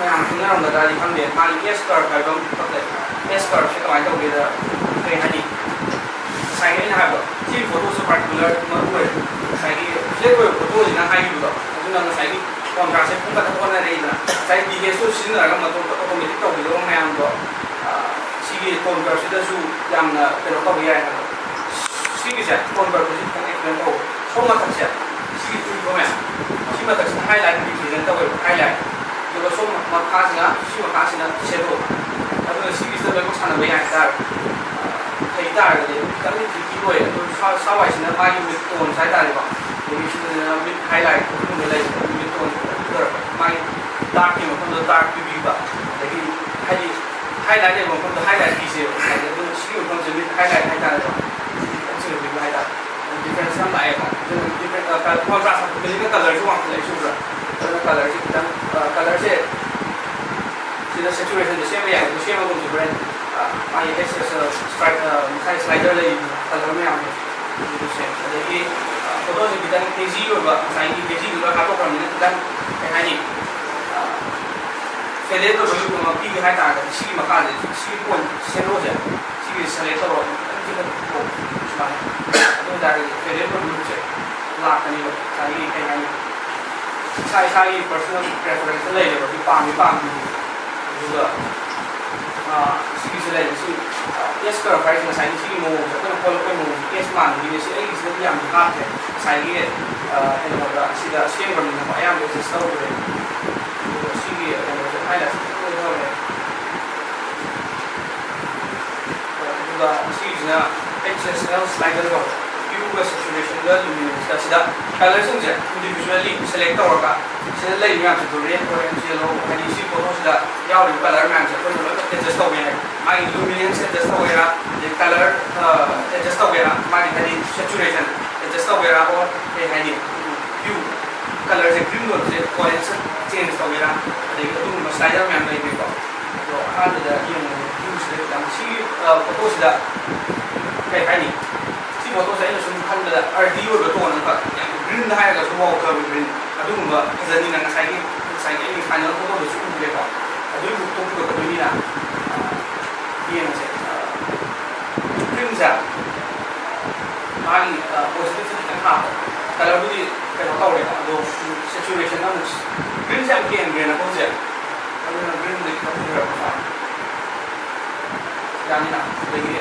ꯃꯌꯥꯝ ꯈꯪꯅꯔꯝꯒꯗ꯭ꯔꯥꯗꯤ ꯈꯪꯗꯦ꯫ ꯃꯥꯒꯤ ꯑꯦꯁ ꯀꯔꯞ ꯍꯥꯏꯕ ꯑꯃꯈꯛ ꯂꯩ꯫ ꯑꯦꯁ ꯀꯔꯞꯁꯦ ꯀꯃꯥꯏꯅ ꯇꯧꯒꯦꯗ, ꯀꯩ ꯍꯥꯏꯅꯤ, ꯉꯁꯥꯏꯒꯤ ꯑꯩꯅ ꯍꯥꯏꯕꯗꯣ, ꯁꯤꯒꯤ ꯐꯣꯇꯣꯁꯦ ꯄꯥꯔꯇꯤꯀꯨꯂꯔ ꯃꯔꯨ ꯑꯣꯏ꯫ ꯉꯁꯥꯏꯒꯤ ꯐ꯭ꯂꯦꯠ ꯑꯣꯏꯕ ꯐꯣꯇꯣꯁꯤꯅ ꯍꯥꯏꯈꯤꯕꯗꯣ, ꯑꯗꯨꯅ ꯉꯁꯥꯏꯒꯤ ꯀꯣꯟꯇ꯭ꯔꯥꯁꯁꯦ ꯄꯨꯡꯀꯛꯇ ꯑꯣꯟꯅꯔꯛꯏꯗꯅ, ꯉꯁꯥꯏ ꯗꯤꯍꯦꯁꯇꯨ ꯁꯤꯖꯤꯟꯅꯔꯒ ꯃꯇꯣꯝꯇ ꯑꯣꯇꯣꯃꯦꯇꯤꯛ ꯇꯧꯕꯤꯗꯧꯕ ꯃꯌꯥꯝꯗꯣ, ꯁꯤꯒꯤ ꯇꯣꯟ ꯀꯔꯞꯁꯤꯗꯁꯨ ꯌꯥꯝꯅ ꯀꯩꯅꯣ ꯇꯧꯕ ꯌꯥꯏ ꯍꯥꯏꯕ꯫ ꯁꯤꯒꯤꯁꯦ ꯇꯣꯟ ꯀꯔꯞꯁꯤ ꯈꯤꯇꯪ ꯑꯦꯛꯁꯄ꯭ꯂꯦꯟ ꯇꯧꯕ꯫ ꯁꯣꯝ ꯃꯊꯛꯁꯦ, ꯁꯤꯒꯤ ꯇꯨꯏꯀꯣ ꯃꯌꯥꯝ, ꯁꯤ ꯃꯊꯛꯁꯤꯅ ꯍꯥꯏ ꯂꯥꯏꯠ ꯔꯤꯄ꯭ꯔꯖꯦꯟ ꯇꯧꯋꯦꯕ, ꯍꯥꯏ ꯂꯥꯏꯠ꯫ ꯑꯗꯨꯒ ꯁꯣꯝ ꯃꯈꯥꯁꯤꯅ, ꯁꯤ ꯃꯈꯥꯁꯤꯅ ꯁꯦꯗꯣ꯫ ꯑꯗꯨꯅ ꯁꯤꯒꯤꯁꯤꯗ ꯂꯣꯏꯅꯃꯛ ꯁꯥꯟꯅꯕ ꯌꯥꯏ ꯍꯥꯏꯇꯥꯔꯦ꯫ ꯍꯩ ꯇꯥꯔꯒꯗꯤ ꯑꯗꯨꯝ ꯈꯤꯇꯪꯗꯤ ꯇ꯭ꯔꯤꯀꯤ ꯑꯣꯏ꯫ ꯑꯗꯨ ꯁ꯭ꯋꯥ-, ꯁ꯭ꯋꯥꯏꯁꯤꯅ ꯃꯥꯒꯤ ꯃꯤꯠ ꯇꯣꯟꯁ ꯍꯥꯏꯇꯥꯔꯦꯀꯣ꯫ ꯑꯗꯒꯤ ꯁꯤꯗꯅ ꯃꯤꯠ ꯍꯥꯏ ꯂꯥꯏꯠ ꯑꯗꯨꯒꯨꯝꯕ ꯂꯩꯕ, ꯃꯤꯠ ꯇꯣꯟ ꯐꯖꯔꯛꯄ꯫ ꯃꯥꯒꯤ ꯗꯥꯔꯛꯀꯤ ꯃꯐꯝꯗ ꯗꯥꯔꯛ ꯄꯤꯕꯤꯕ꯫ ꯑꯗꯒꯤ ꯍꯥꯏꯗꯤ ꯍꯥꯏ ꯂꯥꯏꯠ ꯂꯩꯕ ꯃꯐꯝꯗ ꯍꯥꯏ ꯂꯥꯏꯠ ꯄꯤꯁꯦꯕ꯫ ꯍꯥꯏꯗꯤ ꯑꯗꯨꯅ ꯁꯤꯒꯤ ꯃꯐꯝꯁꯦ ꯃꯤꯠ ꯍꯥꯏ ꯂꯥꯏꯠ ꯍꯥꯏꯇꯥꯔꯦꯀꯣ꯫ ꯁꯤ ꯈꯤꯇꯪ ꯆꯤꯡꯍꯟꯕꯤꯕ ꯍꯥꯏꯇꯥꯔꯦ꯫ ꯗꯤꯐ꯭ꯔꯦꯟꯁ ꯌꯥꯝ ꯂꯥꯛꯑꯦꯕ꯫ ꯑꯗꯨꯅ ꯗꯤꯐ꯭ꯔꯦꯟ-, ꯑ, ꯀ-, ꯀꯣꯟꯇ꯭ꯔꯥꯁ ꯍꯥꯞꯄꯛꯄꯁꯤꯅ ꯀꯂꯔꯁꯨ ꯋꯥꯡꯈꯠꯂꯛꯏꯁꯦ ꯎꯕ꯭ꯔꯥ? ꯑꯗꯨꯅ ꯀꯂꯔꯁꯦ ꯈꯤꯇꯪ, ꯑ, ꯀꯂꯔꯁꯦ ꯁꯤꯗ ꯁꯦꯆꯨꯔꯦꯁꯟꯁꯦ ꯁꯦꯝꯕ ꯌꯥꯏ꯫ ꯑꯗꯨ ꯁꯦꯝꯃꯒꯨꯝꯁꯦ ꯍꯣꯔꯦꯟ, ꯑ, ꯃꯥꯒꯤ ꯑꯦꯛꯁ ꯑꯦꯁ, ꯑ, ꯁ꯭ꯂꯥꯏ-, ꯑ, ꯃꯈꯥꯏ ꯁ꯭ꯂꯥꯏꯗꯔ ꯂꯩꯔꯤꯕ ꯀꯂꯔ ꯃꯌꯥꯝꯗꯣ ꯑꯗꯨꯁꯨ ꯁꯦꯝ꯫ ꯑꯗꯒꯤ, ꯑ, ꯐꯣꯇꯣꯁꯦ ꯈꯤꯇꯪ ꯍꯦꯖꯤ ꯑꯣꯏꯕ, ꯉꯁꯥꯏꯒꯤ ꯍꯦꯖꯤꯗꯨ ꯂꯣꯏ ꯍꯥꯞꯇꯣꯛꯈ꯭ꯔꯕꯅꯤꯅ ꯈꯤꯇꯪ, ꯀꯩ ꯍꯥꯏꯅꯤ, ꯑ, ꯐꯦꯗꯦꯠ ꯑꯣꯏꯕ ꯂꯨꯛ ꯑꯃ ꯄꯤꯒꯦ ꯍꯥꯏ ꯇꯥꯔꯒꯗꯤ ꯁꯤꯒꯤ ꯃꯈꯥꯁꯦ, ꯁꯤꯒꯤ ꯄꯣꯏꯟ ꯁꯦꯗꯣꯁꯦ ꯁꯤꯒꯤ ꯁꯦꯂꯦꯛ ꯇꯧꯔꯒ ꯈꯤꯇꯪ ꯆꯤꯡꯈꯠꯄꯤꯀꯣ꯫ ꯁꯨꯃꯥꯏꯅ꯫ ꯑꯗꯨ ꯑꯣꯏ ꯇꯥꯔꯒꯗꯤ ꯐꯦꯗꯦꯠ ꯑꯣꯏꯕ ꯂꯨꯛꯁꯦ ꯂꯥꯛꯀꯅꯦꯕ꯫ ꯉꯁꯥꯏꯒꯤ ꯀꯩ ꯍꯥꯏꯅꯤ? ꯏꯁꯥ ꯏꯁꯥꯒꯤ ꯄꯔꯁꯣꯅꯦꯜ ꯄ꯭ꯔꯦꯐꯔꯦꯟꯁꯇ ꯂꯩꯔꯦꯕ, ꯁꯤ ꯄꯥꯝꯃꯤ ꯄꯥꯝꯗꯦ꯫ ꯑꯗꯨꯒ, ꯑꯥ, ꯁꯤꯒꯤꯁꯤ ꯂꯩꯔꯦ꯫ ꯁꯤ, ꯑꯥ, ꯑꯦꯁ ꯀꯔꯞ ꯍꯥꯏꯔꯤꯁꯦ ꯉꯁꯥꯏꯒꯤ ꯁꯤꯒꯤ ꯃꯑꯣꯡꯁꯦ, ꯑꯩꯈꯣꯏꯅ ꯈꯣꯠꯂꯛꯄꯒꯤ ꯃꯑꯣꯡꯁꯦ, ꯑꯦꯁ ꯃꯥꯟꯕꯒꯤꯅꯦ꯫ ꯁꯤ ꯑꯩꯒꯤꯁꯤꯗꯗꯤ ꯌꯥꯝ ꯍꯥꯞꯇ꯭ꯔꯦ꯫ ꯉꯁꯥꯏꯒꯤ, ꯑꯥ, ꯀꯩꯅꯣꯗ ꯁꯤꯗ ꯁꯦꯝꯈ꯭ꯔꯕꯅꯤꯅꯀꯣ, ꯑꯌꯥꯝꯕ ꯑꯦꯗꯖꯁ ꯇꯧꯈ꯭ꯔꯦ꯫ ꯑꯗꯨꯒ ꯁꯤꯒꯤ ꯀꯩꯅꯣꯁꯦ ꯍꯥꯏꯂꯥꯏꯠꯁꯦ ꯈꯤꯇꯪ ꯑꯣꯟꯊꯔꯦ꯫ ꯑꯗꯨꯒ ꯁꯤꯒꯤꯁꯤꯅ ꯑꯩꯆ ꯑꯦꯁ ꯑꯦꯜ ꯁ꯭ꯂꯥꯏꯗꯔ ꯀꯧꯋꯦ꯫ ꯍ꯭ꯌꯨꯒ ꯁꯦꯆꯨꯔꯦꯁꯟꯒ ꯂꯨꯃꯤꯅꯦꯟꯁꯀ ꯁꯤꯗ ꯀꯂꯔꯁꯤꯡꯁꯦ ꯏꯟꯗꯤꯕꯤꯖꯨꯋꯦꯜꯂꯤ ꯁꯦꯂꯦꯛ ꯇꯧꯔꯒ ꯁꯤꯗ ꯂꯩꯔꯤꯕ ꯃꯌꯥꯝꯁꯦ, ꯔꯦꯗ, ꯑꯣꯔꯦꯟꯖ, ꯌꯦꯂꯣ, ꯍꯥꯏꯗꯤ ꯁꯤ ꯐꯣꯇꯣꯁꯤꯗ ꯌꯥꯎꯔꯤꯕ ꯀꯂꯔ ꯃꯌꯥꯝꯁꯦ ꯑꯩꯈꯣꯏꯅ ꯂꯣꯏꯅ ꯑꯦꯗꯖꯁ ꯇꯧꯕ ꯌꯥꯏ꯫ ꯃꯥꯒꯤ ꯂꯨꯃꯤꯅꯦꯟꯁ ꯑꯦꯗꯖꯁ ꯇꯧꯒꯦꯔꯥ, ꯑꯗꯩ ꯀꯂꯔ ꯑꯦꯗꯖꯁ ꯇꯧꯒꯦꯔꯥ, ꯃꯥꯒꯤ ꯍꯥꯏꯗꯤ ꯁꯦꯆꯨꯔꯦꯁꯟ ꯑꯦꯗꯖꯁ ꯇꯧꯒꯦꯔꯥ, ꯑꯣꯔ ꯀꯩ ꯍꯥꯏꯅꯤ, ꯍ꯭ꯌꯨ, ꯀꯂꯔꯁꯦ ꯒ꯭ꯔꯤꯟ ꯑꯣꯏꯕꯁꯦ ꯑꯣꯔꯦꯟꯖ ꯆꯦꯟꯖ ꯇꯧꯒꯦꯔꯥ, ꯑꯗꯒꯤ ꯑꯗꯨꯒꯨꯝꯕ ꯁ꯭ꯂꯥꯏꯗꯔ ꯃꯌꯥꯝ ꯂꯩꯕꯅꯤꯀꯣ꯫ ꯑꯗꯣ ꯑꯍꯥꯟꯕꯗ ꯌꯦꯡꯕꯗ ꯍ꯭ꯌꯨꯁꯤꯗ ꯈꯤꯇꯪ ꯁꯤꯒꯤ, ꯑ, ꯐꯣꯇꯣꯁꯤꯗ ꯀꯩ ꯍꯥꯏꯅꯤ, ꯁꯤ ꯐꯣꯇꯣꯁꯦ ꯑꯩꯅ ꯁꯨꯝ ꯈꯟꯕꯗ ꯑꯔꯗꯤ ꯑꯣꯏꯕ ꯇꯣꯟ ꯑꯃꯈꯛ, ꯌꯥꯝ ꯒ꯭ꯔꯤꯟ ꯍꯥꯏꯔꯒꯁꯨ ꯋꯥꯎꯊꯕ ꯒ꯭ꯔꯤꯟ ꯑꯗꯨꯒꯨꯝꯕ ꯐꯖꯅꯤꯅ ꯉꯁꯥꯏꯒꯤ, ꯉꯁꯥꯏꯒꯤ ꯑꯩꯒꯤ ꯐꯥꯏꯅꯦꯜ ꯐꯣꯇꯣꯗꯁꯨ ꯎꯈ꯭ꯔꯦꯀꯣ꯫ ꯑꯗꯨꯒꯤ ꯂꯨꯛꯇꯣ ꯄꯨꯔꯛꯀꯗꯣꯏꯅꯤꯅ, ꯑ, ꯌꯦꯡꯉꯁꯦ꯫ ꯑ, ꯀ꯭ꯔꯤꯝꯁꯦ ꯃꯥꯒꯤ, ꯑ, ꯄꯣꯖꯤꯇꯤꯚꯁꯦ ꯈꯤꯇꯪ ꯍꯥꯞꯄ, ꯀꯂꯔꯕꯨꯗꯤ ꯀꯩꯅꯣ ꯇꯧꯔꯦꯀꯣ, ꯑꯗꯣ ꯁꯦꯆꯨꯔꯦꯁꯟ ꯑꯃꯨꯛ, ꯒ꯭ꯔꯤꯟꯁꯦ ꯌꯥꯝ ꯀꯦꯟꯈ꯭ꯔꯦꯅꯀꯣ ꯍꯧꯖꯤꯛ, ꯑꯗꯨꯅ ꯒ꯭ꯔꯤꯟꯁꯦ ꯈꯤꯇꯪ ꯐꯖꯔꯛꯄ ꯃꯥꯜꯂꯦ꯫ ꯌꯥꯅꯤꯅ? ꯑꯗꯒꯤ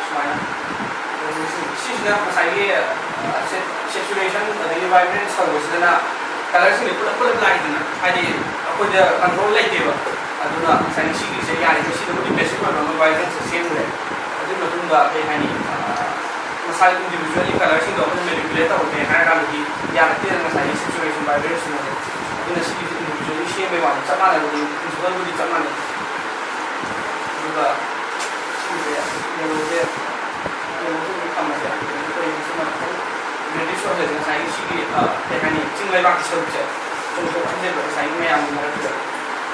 ꯁꯨꯃꯥꯏꯅ꯫ ꯑꯗꯒꯤ ꯁꯤ-, ꯁꯤꯁꯤꯅ ꯉꯁꯥꯏꯒꯤ, ꯑ, ꯁꯦ-, ꯁꯦꯆꯨꯔꯦꯁꯟ ꯑꯗꯒꯤ ꯚꯥꯏꯕ꯭ꯔꯦꯟꯁ ꯇꯧꯕꯁꯤꯗꯅ ꯀꯂꯔꯁꯤꯡꯁꯦ ꯄꯨꯂꯞ ꯄꯨꯂꯞ ꯂꯥꯛꯏꯗꯅ, ꯍꯥꯏꯗꯤ ꯑꯩꯈꯣꯏꯗ ꯀꯟꯇ꯭ꯔꯣꯜ ꯂꯩꯇꯦꯕ꯫ ꯑꯗꯨꯅ ꯉꯁꯥꯏꯒꯤ ꯁꯤꯒꯤꯁꯦ ꯌꯥꯔꯤꯈꯩ ꯁꯤꯗꯕꯨꯗꯤ ꯄꯦꯁꯤꯞ ꯑꯣꯏꯕ ꯑꯃ ꯚꯥꯏꯕ꯭ꯔꯦꯟꯁꯁꯦ ꯁꯦꯝꯈ꯭ꯔꯦ꯫ ꯑꯗꯨꯒꯤ ꯃꯇꯨꯡꯗ ꯀꯩ ꯍꯥꯏꯅꯤ, ꯑ, ꯃꯁꯥꯒꯤ ꯏꯟꯗꯤꯕꯤꯖꯨꯋꯦꯜꯂꯤ ꯀꯂꯔꯁꯤꯡꯗꯣ ꯑꯩꯈꯣꯏꯅ ꯃꯦꯅꯤꯄꯨꯂꯦꯠ ꯇꯧꯔꯒꯦ ꯍꯥꯏꯔ ꯀꯥꯟꯗꯗꯤ ꯌꯥꯔꯛꯇꯦꯗꯅ ꯉꯁꯥꯏꯒꯤ ꯁꯦꯆꯨꯔꯦꯁꯟ ꯚꯥꯏꯕ꯭ꯔꯦꯟꯁꯁꯤꯡ ꯑꯗꯣ꯫ ꯑꯗꯨꯅ ꯁꯤꯒꯤꯁꯦ ꯏꯟꯗꯤꯕꯤꯖꯨꯋꯦꯜꯂꯤ ꯁꯦꯝꯕꯩ ꯋꯥꯅꯤ, ꯆꯞ ꯃꯥꯟꯅꯕꯗꯤ, ꯄ꯭ꯔꯤꯟꯁꯤꯄꯜꯕꯨꯗꯤ ꯆꯞ ꯃꯥꯟꯅꯩ꯫ ꯑꯗꯨꯒ ꯁꯤꯁꯦ ꯌꯦꯜꯂꯣꯁꯦ, ꯌꯦꯜꯂꯣꯁꯦ ꯑꯗꯨꯝ ꯊꯝꯃꯁꯦ꯫ ꯑꯩꯈꯣꯏ ꯁꯤꯅ ꯈꯤꯇꯪ ꯔꯦꯗꯤꯁ ꯑꯣꯏꯍꯜꯂꯁꯦ꯫ ꯉꯁꯥꯏꯒꯤ ꯁꯤꯒꯤ, ꯑ, ꯀꯩ ꯍꯥꯏꯅꯤ, ꯆꯤꯡ ꯂꯩꯕꯥꯛꯀꯤ ꯁꯔꯨꯛꯁꯦ ꯆꯣꯡꯊꯣꯛꯍꯟꯁꯦꯕ ꯉꯁꯥꯏꯒꯤ ꯃꯌꯥꯝꯒꯤ ꯃꯔꯛꯇꯨꯗ꯫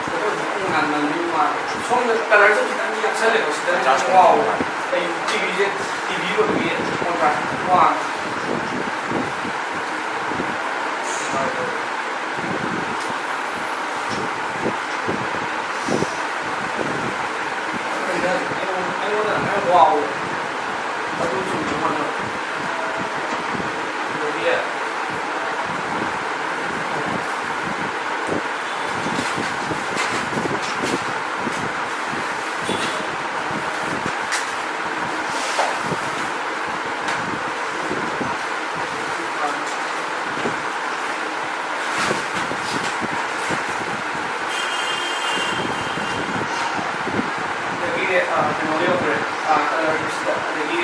ꯐꯣꯇꯣꯁꯦ ꯈꯤꯇꯪ ꯉꯥꯟꯃꯟꯕꯒꯤ ꯃꯥꯜꯂꯦ꯫ ꯁꯣꯝꯗ ꯀꯂꯔꯁꯦ ꯈꯤꯇꯪ ꯌꯥꯛꯁꯜꯂꯦꯀꯣ, ꯁꯤꯗ ꯈꯤꯇꯪ ꯋꯥꯎꯋꯦ꯫ ꯑꯩ ꯇꯤ ꯚꯤꯁꯦ, ꯇꯤ ꯚꯤ ꯑꯣꯏꯕꯒꯤ ꯀꯣꯟꯇ꯭ꯔꯥꯁ ꯋꯥꯡꯉꯦ꯫ ꯑꯩꯉꯣꯟꯗ, ꯑꯩꯉꯣꯟꯗ ꯈꯔ ꯋꯥꯎꯋꯦ꯫ ꯑꯗꯨ ꯆꯨꯝꯅ ꯍꯣꯠꯅꯧ꯫ ꯑꯗꯒꯤ ꯑꯗꯒꯤ, ꯑ, ꯀꯩꯅꯣ ꯌꯧꯈ꯭ꯔꯦ, ꯑ, ꯀꯂꯔꯁꯤꯗ꯫ ꯑꯗꯒꯤ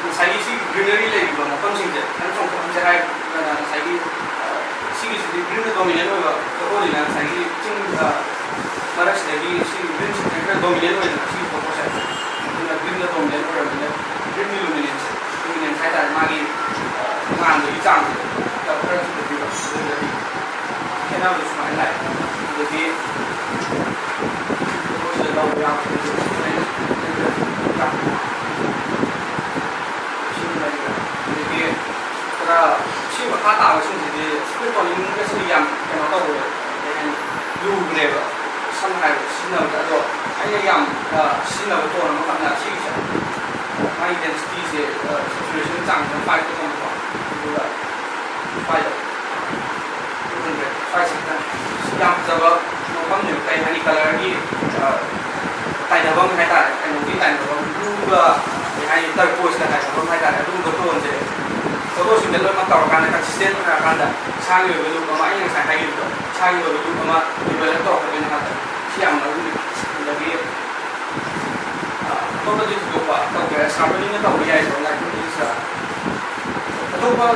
ꯉꯁꯥꯏꯒꯤ ꯁꯤ ꯒ꯭ꯔꯤꯅꯔꯤ ꯂꯩꯔꯤꯕ ꯃꯐꯝꯁꯤꯡꯁꯦ ꯈꯤꯇꯪ ꯆꯣꯡꯊꯣꯛꯍꯟꯁꯦ ꯍꯥꯏꯔꯒꯅ ꯉꯁꯥꯏꯒꯤ, ꯑ, ꯁꯤꯒꯤꯁꯤꯗꯤ ꯒ꯭ꯔꯤꯟꯅ ꯗꯣꯃꯤꯅꯦꯠ ꯑꯣꯏꯕ ꯐꯣꯇꯣꯅꯤꯅ ꯉꯁꯥꯏꯒꯤ ꯆꯤꯡ, ꯑ, ꯃꯔꯛꯁꯤꯗꯒꯤ ꯁꯤ ꯒ꯭ꯔꯤꯟꯁꯤ ꯈꯤꯇꯪ ꯈꯔ ꯗꯣꯃꯤꯅꯦꯠ ꯑꯣꯏꯗꯅ ꯁꯤꯒꯤ ꯐꯣꯇꯣꯁꯦ꯫ ꯑꯗꯨꯅ ꯒ꯭ꯔꯤꯟꯅ ꯗꯣꯃꯤꯅꯦꯠ ꯑꯣꯏꯔꯕꯅꯤꯅ ꯒ꯭ꯔꯤꯟꯒꯤ ꯂꯨꯃꯤꯅꯦꯟꯁ, ꯂꯨꯃꯤꯅꯦꯟꯁ ꯍꯥꯏ ꯇꯥꯔꯦ, ꯃꯥꯒꯤ, ꯑ, ꯉꯥꯟꯕꯒꯤ ꯆꯥꯡꯁꯦ ꯈꯔ ꯈꯔ ꯆꯨꯝꯊꯣꯛꯄꯤꯕ꯫ ꯑꯗꯨꯗꯗꯤ ꯈꯦꯠꯅꯕꯗꯣ ꯁꯨꯃꯥꯏꯅ ꯂꯥꯛꯑꯦ꯫ ꯑꯗꯨꯗꯤ ꯐꯣꯇꯣꯁꯤꯗ ꯂꯧꯕ ꯌꯥꯕ ꯄꯣꯠꯁꯦ ꯁꯨꯃꯥꯏꯅ ꯈꯤꯇꯪ ꯈꯔ ꯆꯨꯝꯊꯣꯛꯄ ꯌꯥꯕ꯫ ꯑꯩꯅ ꯌꯥꯝ ꯑ, ꯁꯤꯖꯤꯟꯅꯕ ꯇꯣꯟ ꯑꯃꯈꯛꯅ ꯁꯤꯒꯤꯁꯦ, ꯃꯥꯒꯤ ꯗꯦꯟꯁꯤꯇꯤꯁꯦ, ꯁꯦꯆꯨꯔꯦꯁꯟ ꯆꯥꯡꯁꯦ ꯐꯥꯏꯚꯇ ꯊꯝꯕꯀꯣ, ꯑꯗꯨꯒ ꯁ꯭ꯋꯥꯏꯗ ꯇꯨ ꯍꯟꯗ꯭ꯔꯦꯠ ꯁ꯭ꯋꯥꯏꯁꯦ ꯈꯤꯇꯪ ꯌꯥꯝ ꯐꯖꯕ ꯃꯐꯝꯅꯦꯕ꯫ ꯀꯩ ꯍꯥꯏꯅꯤ, ꯀꯂꯔꯒꯤ ꯇꯥꯏꯅꯐꯝ ꯍꯥꯏꯇꯥꯔꯦ, ꯀꯩꯅꯣꯒꯤ ꯇꯥꯏꯅꯐꯝ, ꯕ꯭ꯂꯨꯒ ꯀꯩ ꯍꯥꯏꯅꯤ, ꯇꯔꯀꯣꯏꯁꯀ ꯇꯥꯏꯅꯐꯝ ꯍꯥꯏꯇꯥꯔꯦ꯫ ꯑꯗꯨꯒꯨꯝꯕ ꯇꯣꯟꯁꯦ ꯐꯣꯇꯣꯁꯤꯡꯗ ꯂꯣꯏꯅꯃꯛ ꯇꯧꯔꯀꯥꯟꯗ ꯀꯟꯁꯤꯁꯇꯦꯟ ꯑꯣꯏꯔꯀꯥꯟꯗ ꯏꯁꯥꯒꯤ ꯑꯣꯏꯕ ꯂꯨꯛ ꯑꯃ, ꯑꯩꯅ ꯉꯁꯥꯏ ꯍꯥꯏꯈꯤꯕꯗꯣ, ꯏꯁꯥꯒꯤ ꯑꯣꯏꯕ ꯂꯨꯛ ꯑꯃ ꯗꯤꯕꯦꯂꯞ ꯇꯧꯔꯛꯀꯗꯣꯏꯅꯤ ꯍꯥꯏꯕ꯫ ꯁꯤ ꯌꯥꯝ ꯃꯔꯨ ꯑꯣꯏ꯫ ꯑꯗꯒꯤ ꯑꯇꯣꯞꯄꯗꯤ ꯊꯣꯏꯗꯣꯛꯄ ꯇꯧꯕ ꯌꯥꯏ, ꯁꯥꯔꯃꯣꯅꯤꯅ ꯇꯧꯕ ꯌꯥꯏꯀꯣ, ꯂꯥꯏꯕ꯭ꯔꯦꯔꯤꯁꯤꯗ꯫ ꯑꯇꯣꯞꯄ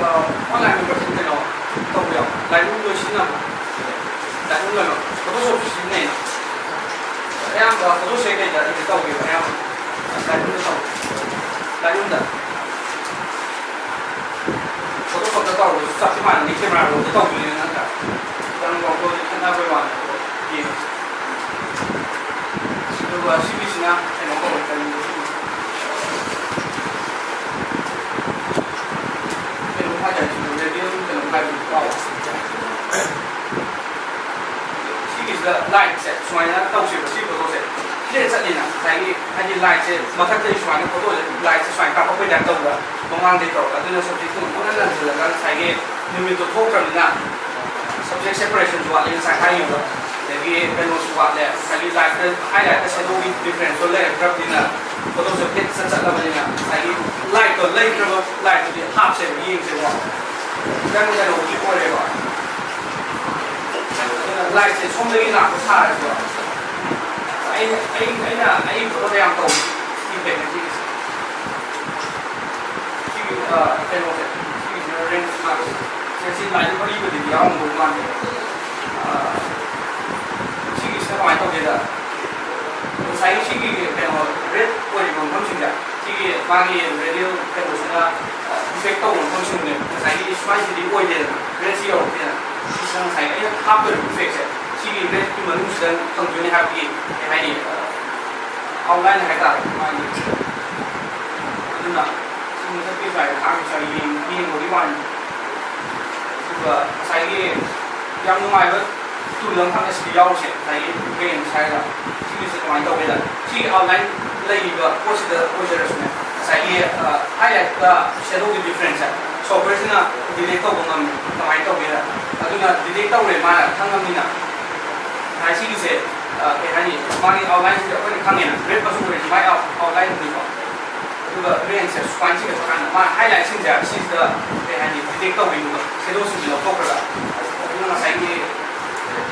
ꯑꯣꯟꯂꯥꯏꯟ ꯅꯝꯕꯔꯁꯤ ꯀꯩꯅꯣ ꯇꯧꯕ ꯌꯥꯎ, ꯂꯥꯏꯕ꯭ꯔꯦꯔꯤ ꯂꯣꯏ ꯁꯤꯖꯤꯟꯅꯕ, ꯂꯥꯏꯕ꯭ꯔꯦꯔꯤ ꯂꯣꯏꯅꯃꯛ ꯐꯣꯇꯣꯁꯣꯞꯁꯨ ꯁꯤꯖꯤꯟꯅꯩꯅ꯫ ꯑꯌꯥꯝꯕ ꯐꯣꯇꯣꯁꯦ ꯀꯩꯗ ꯑꯗꯨꯝ ꯇꯧꯕꯤꯕ ꯑꯌꯥꯝꯕ ꯂꯥꯏꯕ꯭ꯔꯦꯔꯤꯗ ꯇꯧꯕ꯫ ꯂꯥꯏꯕ꯭ꯔꯦꯔꯤꯗ ꯐꯣꯇꯣꯁꯣꯞꯇ ꯇꯧꯔꯁꯨ ꯆꯞꯇꯤ ꯃꯥꯟꯅꯅꯤ, ꯀꯦꯃꯦꯔꯥ ꯔꯣꯜꯗ ꯇꯧꯗꯣꯏꯅꯦ ꯅꯠꯇ꯭ꯔꯥ? ꯈꯤꯇꯪ ꯋꯥꯈꯜꯁꯦ ꯈꯦꯠꯅꯕꯩ ꯋꯥꯅꯤ꯫ ꯑꯗꯣ ꯌꯦꯡꯉꯁꯤ꯫ ꯑꯗꯨꯒ ꯁꯤꯒꯤꯁꯤꯅ ꯀꯩꯅꯣ ꯇꯧꯋꯦ, ꯀꯔꯤ ꯀꯩꯅꯣ ꯍꯥꯏꯇꯥꯔꯦ, ꯁꯤꯗ ꯔꯦꯗꯤꯌꯦꯜ ꯀꯩꯅꯣ ꯍꯥꯏꯕꯗꯤ ꯀꯥꯎꯔꯦ꯫ ꯁꯤꯒꯤꯁꯤꯗ ꯂꯥꯏꯠꯁꯦ ꯁꯨꯃꯥꯏꯅ ꯇꯧꯁꯦꯕ, ꯁꯤ ꯐꯣꯇꯣꯁꯦ ꯐ꯭ꯂꯦꯠ ꯆꯠꯂꯤꯅ, ꯉꯁꯥꯏꯒꯤ ꯍꯥꯏꯗꯤ ꯂꯥꯏꯠꯁꯦ ꯃꯊꯛꯇꯒꯤ ꯁꯨꯃꯥꯏꯅ ꯐꯣꯇꯣꯁꯦ ꯂꯥꯏꯠꯁꯦ ꯁꯨꯃꯥꯏꯅ ꯀꯥꯞꯄꯛꯄꯩ ꯇꯥꯏꯞ ꯇꯧꯕ ꯃꯃꯥꯡꯗꯒꯤ ꯇꯧꯔꯒ, ꯑꯗꯨꯅ ꯁꯕꯖꯦꯛꯇꯨ ꯑꯃꯨꯛ ꯍꯟꯅ ꯍꯟꯖꯤꯜꯂꯒ ꯉꯁꯥꯏꯒꯤ ꯅꯨꯃꯤꯠꯇꯣ ꯊꯣꯛꯇ꯭ꯔꯕꯅꯤꯅ ꯁꯕꯖꯦꯛ ꯁꯦꯄꯔꯦꯁꯟꯁꯨ ꯋꯥꯠꯂꯦ ꯉꯁꯥꯏ ꯍꯥꯏꯈꯤꯕꯗꯣ, ꯑꯗꯒꯤ ꯀꯩꯅꯣꯁꯨ ꯋꯥꯠꯂꯦ, ꯉꯁꯥꯏꯒꯤ ꯂꯥꯏꯠꯇ ꯍꯥꯏꯂꯥꯏꯠꯇ ꯁꯦꯗꯣꯒꯤ ꯗꯤꯐ꯭ꯔꯦꯟꯁꯇꯣ ꯂꯩꯔꯛꯇ꯭ꯔꯕꯅꯤꯅ ꯐꯣꯇꯣꯁꯦ ꯐ꯭ꯂꯦꯠ ꯆꯠ ꯆꯠꯂꯕꯅꯤꯅ ꯉꯁꯥꯏꯒꯤ ꯂꯥꯏꯠꯇꯣ ꯂꯩꯇ꯭ꯔꯕ ꯂꯥꯏꯠꯇꯨꯗꯤ ꯍꯥꯞꯁꯦꯕ ꯌꯦꯡꯁꯦꯕ꯫ ꯈꯤꯇꯪ ꯀꯩꯅꯣꯒꯤ ꯑꯣꯏꯔꯦꯕ꯫ ꯑꯗꯨꯅ ꯂꯥꯏꯠꯁꯦ ꯁꯣꯝꯗꯒꯤ ꯂꯥꯛꯄ ꯁꯥꯔꯁꯨ ꯑꯩꯅ ꯑꯩ ꯑꯩꯅ ꯑꯩ ꯐꯣꯇꯣꯗ ꯌꯥꯝ ꯇꯧꯏ ꯁꯤ ꯄꯦꯀꯦꯖꯤꯡꯁꯦ꯫ ꯁꯤꯒꯤ ꯑ, ꯀꯩꯅꯣꯁꯦ, ꯁꯤꯒꯤꯁꯤꯅ ꯔꯦꯟꯖ ꯃꯥꯔꯛꯁꯦ꯫ ꯁꯤ ꯂꯥꯏꯟ ꯃꯔꯤꯕꯨꯗꯤ ꯌꯥꯎꯔꯝꯗꯧ ꯃꯥꯟꯗꯦ꯫ ꯑ, ꯁꯤꯒꯤꯁꯤꯅ ꯀꯃꯥꯏꯅ ꯇꯧꯒꯦꯗ, ꯉꯁꯥꯏꯒꯤ ꯁꯤꯒꯤ ꯀꯩꯅꯣ ꯔꯦꯗ ꯑꯣꯏꯔꯤꯕ ꯃꯐꯝꯁꯤꯡꯁꯦ, ꯁꯤꯒꯤ ꯃꯥꯒꯤ ꯔꯦꯗꯤꯌꯦꯜ ꯀꯩꯅꯣꯁꯤꯅ ꯏꯐꯦꯛ ꯇꯧꯕ ꯃꯐꯝꯁꯤꯡꯅꯦ꯫ ꯉꯁꯥꯏꯒꯤ ꯁ꯭ꯋꯥꯏꯁꯤꯗꯤ ꯑꯣꯏꯗꯦꯗꯅ, ꯔꯦꯗꯁꯤ ꯌꯧꯔꯛꯇꯦꯗꯅ꯫ ꯁꯤꯁꯤꯅ ꯉꯁꯥꯏ ꯑꯩꯅ ꯍꯥꯞꯇꯣꯔꯤꯕ ꯏꯐꯦꯛꯁꯦ ꯁꯤꯒꯤ ꯔꯦꯗꯀꯤ ꯃꯅꯨꯡꯁꯤꯗ ꯐꯪꯗꯣꯏꯅꯦ ꯍꯥꯏꯕꯒꯤ ꯀꯩ ꯍꯥꯏꯅꯤ, ꯑꯥꯎꯠꯂꯥꯏꯟ ꯍꯥꯏꯇꯥꯔꯦ ꯃꯥꯒꯤ꯫ ꯑꯗꯨꯅ ꯁꯤ ꯃꯊꯛꯀꯤ ꯁ꯭ꯂꯥꯏꯗ ꯑꯍꯥꯟꯕ ꯁ꯭ꯂꯥꯏꯗ ꯌꯦꯡ-, ꯌꯦꯡꯕꯒꯤ ꯋꯥꯅꯤ꯫ ꯑꯗꯨꯒ ꯉꯁꯥꯏꯒꯤ ꯌꯥꯝ ꯅꯨꯡꯉꯥꯏꯕ ꯇꯨꯜ ꯑꯃꯈꯛ ꯑꯁꯤꯗ ꯌꯥꯎꯔꯤꯁꯦ, ꯉꯁꯥꯏꯒꯤ ꯒ꯭ꯔꯦꯟ ꯍꯥꯏꯔꯒ, ꯁꯤꯒꯤꯁꯦ ꯀꯃꯥꯏꯅ ꯇꯧꯒꯦꯗ, ꯁꯤꯒꯤ ꯑꯥꯎꯠꯂꯥꯏꯟ ꯂꯩꯔꯤꯕ ꯄꯣꯠꯁꯤꯗ ꯑꯣꯏꯖꯔꯁꯨꯅꯦ, ꯉꯁꯥꯏꯒꯤ ꯍꯥꯏꯂꯥꯏꯠꯀ ꯁꯦꯗꯣꯒꯤ ꯗꯤꯐ꯭ꯔꯦꯟꯁꯁꯦ ꯁꯣꯐꯋꯦꯔꯁꯤꯅ ꯗꯤꯇꯦꯛ ꯇꯧꯕ ꯉꯝꯃꯦ꯫ ꯀꯃꯥꯏꯅ ꯇꯧꯒꯦꯗ, ꯑꯗꯨꯅ ꯗꯤꯇꯦꯛ ꯇꯧꯔꯦ ꯃꯥꯅ ꯈꯪꯉꯕꯅꯤꯅ, ꯉꯁꯥꯏ ꯁꯤꯒꯤꯁꯦ ꯀꯩ ꯍꯥꯏꯅꯤ, ꯃꯥꯒꯤ ꯑꯥꯎꯠꯂꯥꯏꯟꯁꯤꯗ ꯑꯩꯈꯣꯏꯅ ꯈꯪꯉꯦꯅ, ꯔꯦꯗ ꯃꯆꯨ ꯑꯣꯏꯔꯗꯤ ꯃꯥꯏ ꯑꯥꯎꯠꯂꯥꯏꯟꯗꯨꯅꯤꯀꯣ꯫ ꯑꯗꯨꯒ ꯔꯦꯟꯖꯁꯦ ꯁꯨꯃꯥꯏꯅ ꯆꯤꯡꯈꯠꯄ ꯀꯥꯟꯗ ꯃꯥ ꯍꯥꯏꯂꯥꯏꯠꯁꯤꯡꯁꯦ ꯁꯤꯁꯤꯗ ꯀꯩ ꯍꯥꯏꯅꯤ, ꯗꯤꯇꯦꯛ ꯇꯧꯕꯤꯅꯦꯕ, ꯁꯦꯗꯣꯁꯤꯡꯁꯦ ꯂꯧꯊꯣꯛꯈ꯭ꯔꯒ꯫ ꯑꯗꯨꯅ ꯉꯁꯥꯏꯒꯤ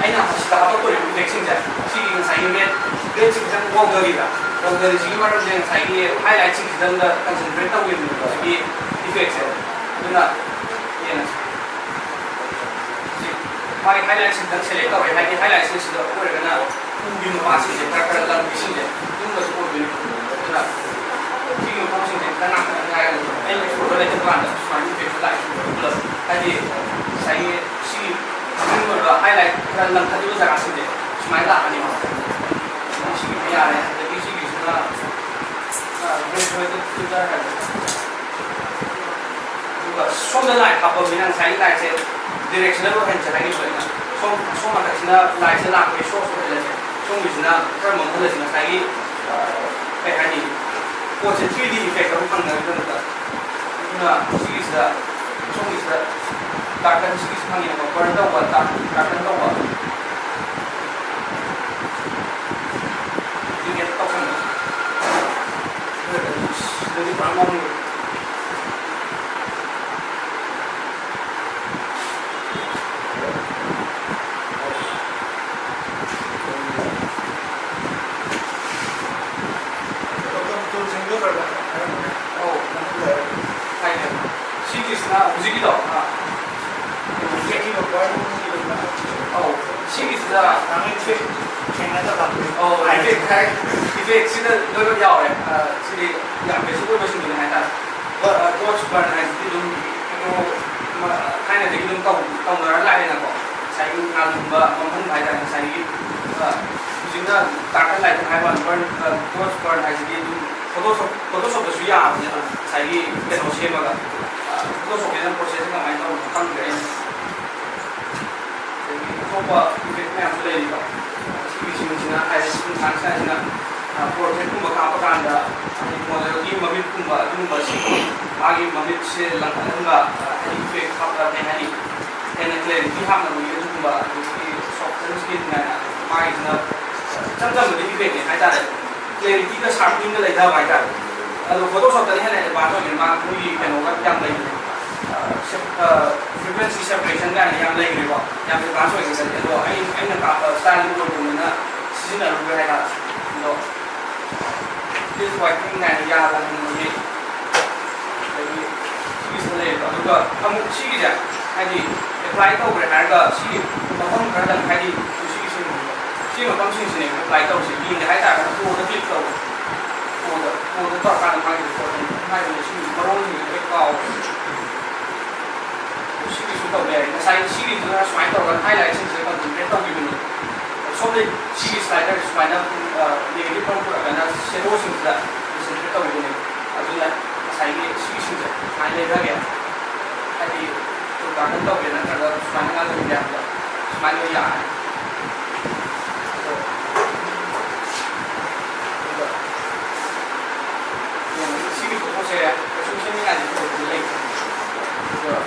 ꯑꯩꯅ ꯁꯤꯗ ꯍꯥꯞꯄꯛꯇꯣꯔꯤꯕ ꯏꯐꯦꯛꯁꯤꯡꯁꯦ, ꯁꯤꯒꯤ ꯉꯁꯥꯏꯒꯤ ꯔꯦꯠ ꯔꯦꯠꯁꯤ ꯈꯤꯇꯪ ꯋꯥꯡꯊꯈꯤꯕ, ꯋꯥꯡꯊꯔꯤꯁꯤꯒꯤ ꯃꯔꯝꯁꯦ ꯉꯁꯥꯏꯒꯤ ꯍꯥꯏꯂꯥꯏꯠꯁꯤꯡꯁꯤꯗꯪꯗ ꯀꯟꯁꯦꯟꯇ꯭ꯔꯦꯠ ꯇꯧꯈꯤꯕꯅꯦꯕ ꯁꯤꯒꯤ ꯏꯐꯦꯛꯁꯦ꯫ ꯑꯗꯨꯅ ꯌꯦꯡꯉꯁꯤ꯫ ꯁꯤ ꯃꯥꯒꯤ ꯍꯥꯏꯂꯥꯏꯠꯁꯤꯡꯗꯪ ꯁꯦꯂꯦꯛ ꯇꯧꯔꯦ, ꯍꯥꯏꯗꯤ ꯍꯥꯏꯂꯥꯏꯠꯁꯤꯡꯁꯤꯗ ꯑꯣꯏꯔꯒꯅ ꯎꯒꯤ ꯃꯄꯥꯁꯤꯡꯁꯦ ꯈꯔ ꯈꯔ ꯂꯪꯕꯤꯁꯤꯡꯁꯦ, ꯑꯗꯨꯝꯕꯁꯨ ꯑꯣꯏꯗꯣꯏꯅꯤ꯫ ꯑꯗꯨꯅ ꯁꯤꯒꯤ ꯃꯐꯝꯁꯤꯡꯁꯦ ꯈꯤꯇꯪ ꯉꯥꯛꯇꯪ ꯉꯥꯏꯔꯒ ꯑꯩꯅ ꯁꯣꯔꯗ ꯂꯩꯕ ꯀꯥꯟꯗ ꯁꯨꯃꯥꯏꯅ ꯏꯐꯦꯛꯁꯦ ꯂꯥꯛꯏꯁꯤꯡꯁꯦ ꯄꯨꯂꯞ, ꯍꯥꯏꯗꯤ ꯉꯁꯥꯏꯒꯤ ꯁꯤꯒꯤ ꯃꯅꯨꯡ ꯑꯣꯏꯕ ꯍꯥꯏꯂꯥꯏꯠ ꯈꯔ ꯂꯪꯈꯠꯂꯤꯕ ꯖꯒꯥꯁꯤꯡꯁꯦ ꯁꯨꯃꯥꯏꯅ ꯂꯥꯛꯑꯅꯦꯕ꯫ ꯁꯤꯒꯤꯁꯦ ꯌꯥꯔꯦ꯫ ꯑꯗꯒꯤ ꯁꯤꯒꯤꯁꯤꯅ, ꯑ, ꯒ꯭ꯔꯦꯖꯨꯋꯦꯠꯇ ꯐꯤꯜꯇꯔ ꯍꯥꯏꯕ꯫ ꯑꯗꯨꯒ ꯁꯣꯝꯗ ꯂꯥꯏꯠ ꯍꯥꯞꯄꯕꯅꯤꯅ ꯉꯁꯥꯏꯒꯤ ꯂꯥꯏꯠꯁꯦ ꯗꯤꯔꯦꯛꯁꯅꯦꯜ ꯑꯣꯏꯍꯟꯁꯦ ꯍꯥꯏꯈꯤꯕ ꯑꯩꯅ꯫ ꯁꯣꯝ, ꯁꯣꯝ ꯃꯊꯛꯁꯤꯅ ꯂꯥꯏꯠꯁꯦ ꯂꯥꯛꯄꯒꯤ ꯁꯣꯔꯁ ꯑꯣꯏꯍꯜꯂꯁꯦ꯫ ꯁꯣꯝꯒꯤꯁꯤꯅ ꯈꯔ ꯃꯝꯍꯜꯂꯁꯦ꯫ ꯉꯁꯥꯏꯒꯤ, ꯑ, ꯀꯩ ꯍꯥꯏꯅꯤ, ꯄꯣꯠꯁꯦ ꯊ꯭ꯔꯤ ꯗꯤ ꯏꯐꯦꯛ ꯑꯃ ꯐꯪꯅꯕꯒꯤꯗꯃꯛꯇ꯫ ꯑꯗꯨꯅ ꯁꯤꯒꯤꯁꯤꯗ, ꯁꯣꯝꯒꯤꯁꯤꯗ ꯗꯥꯔꯀꯟ ꯁꯤꯒꯤꯁꯤ ꯐꯪꯉꯦꯕꯀꯣ, ꯕꯔꯟ ꯇꯧꯕ, ꯗꯥꯔꯛ, ꯗꯥꯔꯀꯟ ꯇꯧꯕ꯫ ꯗꯨꯄ꯭ꯂꯤꯀꯦꯠ ꯇꯧꯁꯟꯕ꯫ ꯑꯗꯨꯗꯤ ꯄꯨꯔꯥ ꯃꯝꯈ꯭ꯔꯦ꯫ ꯑꯧ, ꯍꯥꯏꯒꯦ꯫ ꯁꯤꯒꯤꯁꯤꯅ ꯍꯧꯖꯤꯛꯀꯤꯗꯣ, ꯑꯥ꯫ ꯑꯧ, ꯁꯤꯒꯤꯁꯤꯗ, ꯑꯧ, ꯏꯐꯦꯛ ꯍꯥꯏ-, ꯏꯐꯦꯛꯁꯤꯗ ꯂꯣꯏꯅꯃꯛ ꯌꯥꯎꯔꯦ꯫ ꯑꯥ, ꯁꯤꯗꯤ ꯌꯥꯝ ꯕꯦꯁꯤꯛ ꯑꯣꯏꯕꯁꯤꯡꯗꯨꯅꯤ ꯍꯥꯏꯇꯥꯔꯦ꯫ ꯀ꯭ꯂꯣꯖ ꯕꯔꯟ ꯍꯥꯏꯁꯤꯗꯤ ꯑꯗꯨꯝ ꯐꯣꯇꯣ ꯑꯃ ꯊꯥꯏꯅꯗꯒꯤ ꯑꯗꯨꯝ ꯇꯧ-, ꯇꯧꯅꯔ ꯂꯥꯛꯑꯦꯅꯀꯣ꯫ ꯉꯁꯥꯏꯒꯤ ꯉꯥꯜꯍꯟꯕ, ꯃꯝꯍꯟꯕ ꯍꯥꯏꯇꯥꯔꯦ꯫ ꯉꯁꯥꯏꯒꯤ, ꯑ, ꯍꯧꯖꯤꯛꯅ ꯗꯥꯔꯛ ꯑꯦꯟ ꯂꯥꯏꯠ ꯍꯥꯏꯕ ꯋꯥꯅꯤ, ꯕꯔꯟ, ꯑ, ꯀ꯭ꯂꯣꯖ ꯕꯔꯟ ꯍꯥꯏꯁꯤꯗꯤ ꯑꯗꯨꯝ ꯐꯣꯇꯣꯁꯣꯞ, ꯐꯣꯇꯣꯁꯣꯞꯇꯁꯨ ꯌꯥꯕꯅꯦꯕ꯫ ꯉꯁꯥꯏꯒꯤ ꯀꯩꯅꯣ ꯁꯦꯝꯃꯒ, ꯑ, ꯐꯣꯇꯣꯁꯣꯞꯀꯤꯅ ꯄ꯭ꯔꯣꯁꯦꯁꯁꯦ ꯀꯃꯥꯏꯅ ꯇꯧꯕꯅꯣ ꯈꯪꯗ꯭ꯔꯦ ꯑꯩꯅ꯫ ꯑꯗꯒꯤ ꯑꯇꯣꯞꯄ ꯏꯐꯦꯛ ꯃꯌꯥꯝꯁꯨ ꯂꯩꯔꯤꯕ꯫ ꯁꯤꯒꯤꯁꯤꯡꯁꯤꯅ ꯍꯥꯏꯗꯤ ꯁꯤꯒꯤ ꯁꯥꯏꯟꯁ ꯍꯥꯏꯁꯤꯅ ꯄꯣꯔꯇ꯭ꯔꯦꯠꯀꯨꯝꯕ ꯀꯥꯞꯄ ꯀꯥꯟꯗ ꯍꯥꯏꯗꯤ ꯃꯣꯗꯦꯜꯒꯤ ꯃꯃꯤꯠꯀꯨꯝꯕ ꯑꯗꯨꯒꯨꯝꯕꯁꯤ ꯃꯥꯒꯤ ꯃꯃꯤꯠꯁꯦ ꯂꯪꯈꯠꯍꯟꯕ ꯍꯥꯏꯗꯤ ꯏꯐꯦꯛ ꯍꯥꯞꯄ ꯀꯩ ꯍꯥꯏꯅꯤ ꯍꯦꯟꯅ ꯀ꯭ꯂꯦꯔꯤꯇꯤ ꯍꯥꯞꯅꯕꯒꯤ ꯑꯗꯨꯒꯨꯝꯕ ꯑꯗꯒꯤ ꯁꯣꯐꯇꯟ ꯁ꯭ꯀꯤꯟ ꯀꯥꯏꯅ ꯃꯥꯒꯤꯁꯤꯅ ꯏꯆꯝ ꯆꯝꯕꯗꯤ ꯏꯐꯦꯛꯅꯦ ꯍꯥꯏꯇꯥꯔꯦ꯫ ꯀ꯭ꯂꯦꯔꯤꯇꯤꯒ ꯁꯥꯔꯄꯅꯤꯡꯒ ꯂꯩꯊꯕ ꯍꯥꯏꯇꯥꯔꯦ꯫ ꯑꯗꯣ ꯐꯣꯇꯣꯁꯣꯞꯇꯗꯤ ꯍꯦꯟꯅ ꯑꯦꯗꯚꯥꯟꯁ ꯑꯣꯏꯒꯅꯤ ꯃꯥ ꯃꯣꯏꯒꯤ ꯀꯩꯅꯣꯒ ꯌꯥꯝ ꯂꯩꯕꯅꯦ꯫ ꯐ꯭ꯔꯤꯀ꯭ꯋꯦꯟꯁꯤ ꯁꯦꯄꯔꯦꯁꯟ ꯀꯥꯏꯅ ꯌꯥꯝ ꯂꯩꯈ꯭ꯔꯦꯀꯣ꯫ ꯌꯥꯝ ꯑꯦꯗꯚꯥꯟꯁ ꯑꯣꯏꯒꯅꯤ ꯑꯗꯣ ꯑꯩ ꯑꯩꯅ ꯀꯥꯞꯄ ꯁ꯭ꯇꯥꯏꯜꯗꯤ ꯑꯣꯏꯕꯅꯤꯅ ꯁꯤꯖꯤꯟꯅꯔꯨꯔꯣꯏ ꯍꯥꯏꯇꯥꯔꯦ꯫ ꯑꯗꯣ ꯐꯤꯜ ꯋꯥꯏꯇꯤꯡ ꯀꯥꯏꯅ ꯌꯥꯜꯂꯒ ꯃꯣꯏꯒꯤ ꯑꯗꯒꯤ ꯁꯤꯒꯤꯁꯤꯗ ꯂꯩꯌꯦꯕ꯫ ꯑꯗꯨꯒ ꯑꯃꯨꯛ ꯁꯤꯒꯤꯁꯦ ꯍꯥꯏꯗꯤ ꯑꯦꯄ꯭ꯂꯥꯏ ꯇꯧꯈ꯭ꯔꯦ ꯍꯥꯏꯔꯒ ꯁꯤꯒꯤ ꯃꯐꯝ ꯈꯔꯗꯪ ꯍꯥꯏꯗꯤ ꯁꯤꯒꯤ ꯁꯤ ꯁꯤ ꯃꯐꯝꯁꯤꯡꯁꯤꯅꯦ ꯑꯦꯄ꯭ꯂꯥꯏ ꯇꯧꯔꯤꯁꯦ꯫ ꯌꯦꯡꯒꯦ ꯍꯥꯏꯇꯥꯔꯒꯅ ꯄꯣꯗ ꯀ꯭ꯂꯤꯛ ꯇꯧꯕ꯫ ꯄꯣꯗ ꯄꯣꯗ ꯇꯧꯔꯀꯥꯟꯗ ꯃꯥꯒꯤ ꯔꯤꯄꯣꯔꯠ ꯍꯥꯏꯕꯅꯦ꯫ ꯁꯤꯒꯤ ꯃꯔꯣꯟꯁꯤꯡꯁꯦ ꯂꯣꯏ ꯀꯥꯎꯔꯦ꯫ ꯁꯤꯒꯤꯁꯨ ꯇꯧꯕ ꯌꯥꯏ꯫ ꯉꯁꯥꯏ ꯁꯤꯒꯤꯗꯨꯅ ꯁꯨꯃꯥꯏꯅ ꯇꯧꯔꯒ ꯍꯥꯏꯂꯥꯏꯠꯁꯤꯡꯁꯤꯗ ꯀꯟꯁꯦꯟꯇ꯭ꯔꯦꯠ ꯇꯧꯈꯤꯕꯅꯤ꯫ ꯁꯣꯝꯗ ꯁꯤꯒꯤ ꯁ꯭ꯂꯥꯏꯗꯔ ꯁꯨꯃꯥꯏꯅ ꯅꯦꯒꯦꯇꯤꯚ ꯃꯔꯝ ꯄꯨꯔꯛꯑꯒꯅ ꯁꯦꯗꯣꯁꯤꯡꯁꯤꯗ ꯀꯟꯁꯦꯟꯇ꯭ꯔꯦꯠ ꯇꯧꯈꯤꯕꯅꯤ꯫ ꯑꯗꯨꯅ ꯉꯁꯥꯏꯒꯤ ꯁꯤꯒꯤꯁꯤꯡꯁꯦ ꯁꯨꯃꯥꯏꯅ ꯂꯩꯈ꯭ꯔꯒꯦ꯫ ꯍꯥꯏꯗꯤ ꯒꯥꯔꯗꯟ ꯇꯧꯒꯦ ꯅꯠꯇ꯭ꯔꯒ ꯁꯨꯃꯥꯏꯅ ꯉꯥꯡꯅꯕ ꯌꯥꯕꯗ ꯁꯨꯃꯥꯏꯅ ꯂꯣꯏ ꯌꯥꯔꯅꯤ꯫ ꯑꯗꯣ ꯑꯗꯨꯒ ꯌꯦꯡꯉꯁꯤ꯫ ꯁꯤꯒꯤ ꯄꯣꯠꯁꯦ ꯀꯩꯁꯨ ꯁꯦꯝꯅꯤꯡꯉꯥꯏꯗꯤ ꯊꯣꯏꯗꯣꯛꯄꯗꯤ ꯂꯩꯇꯦ꯫ ꯑꯗꯨꯒ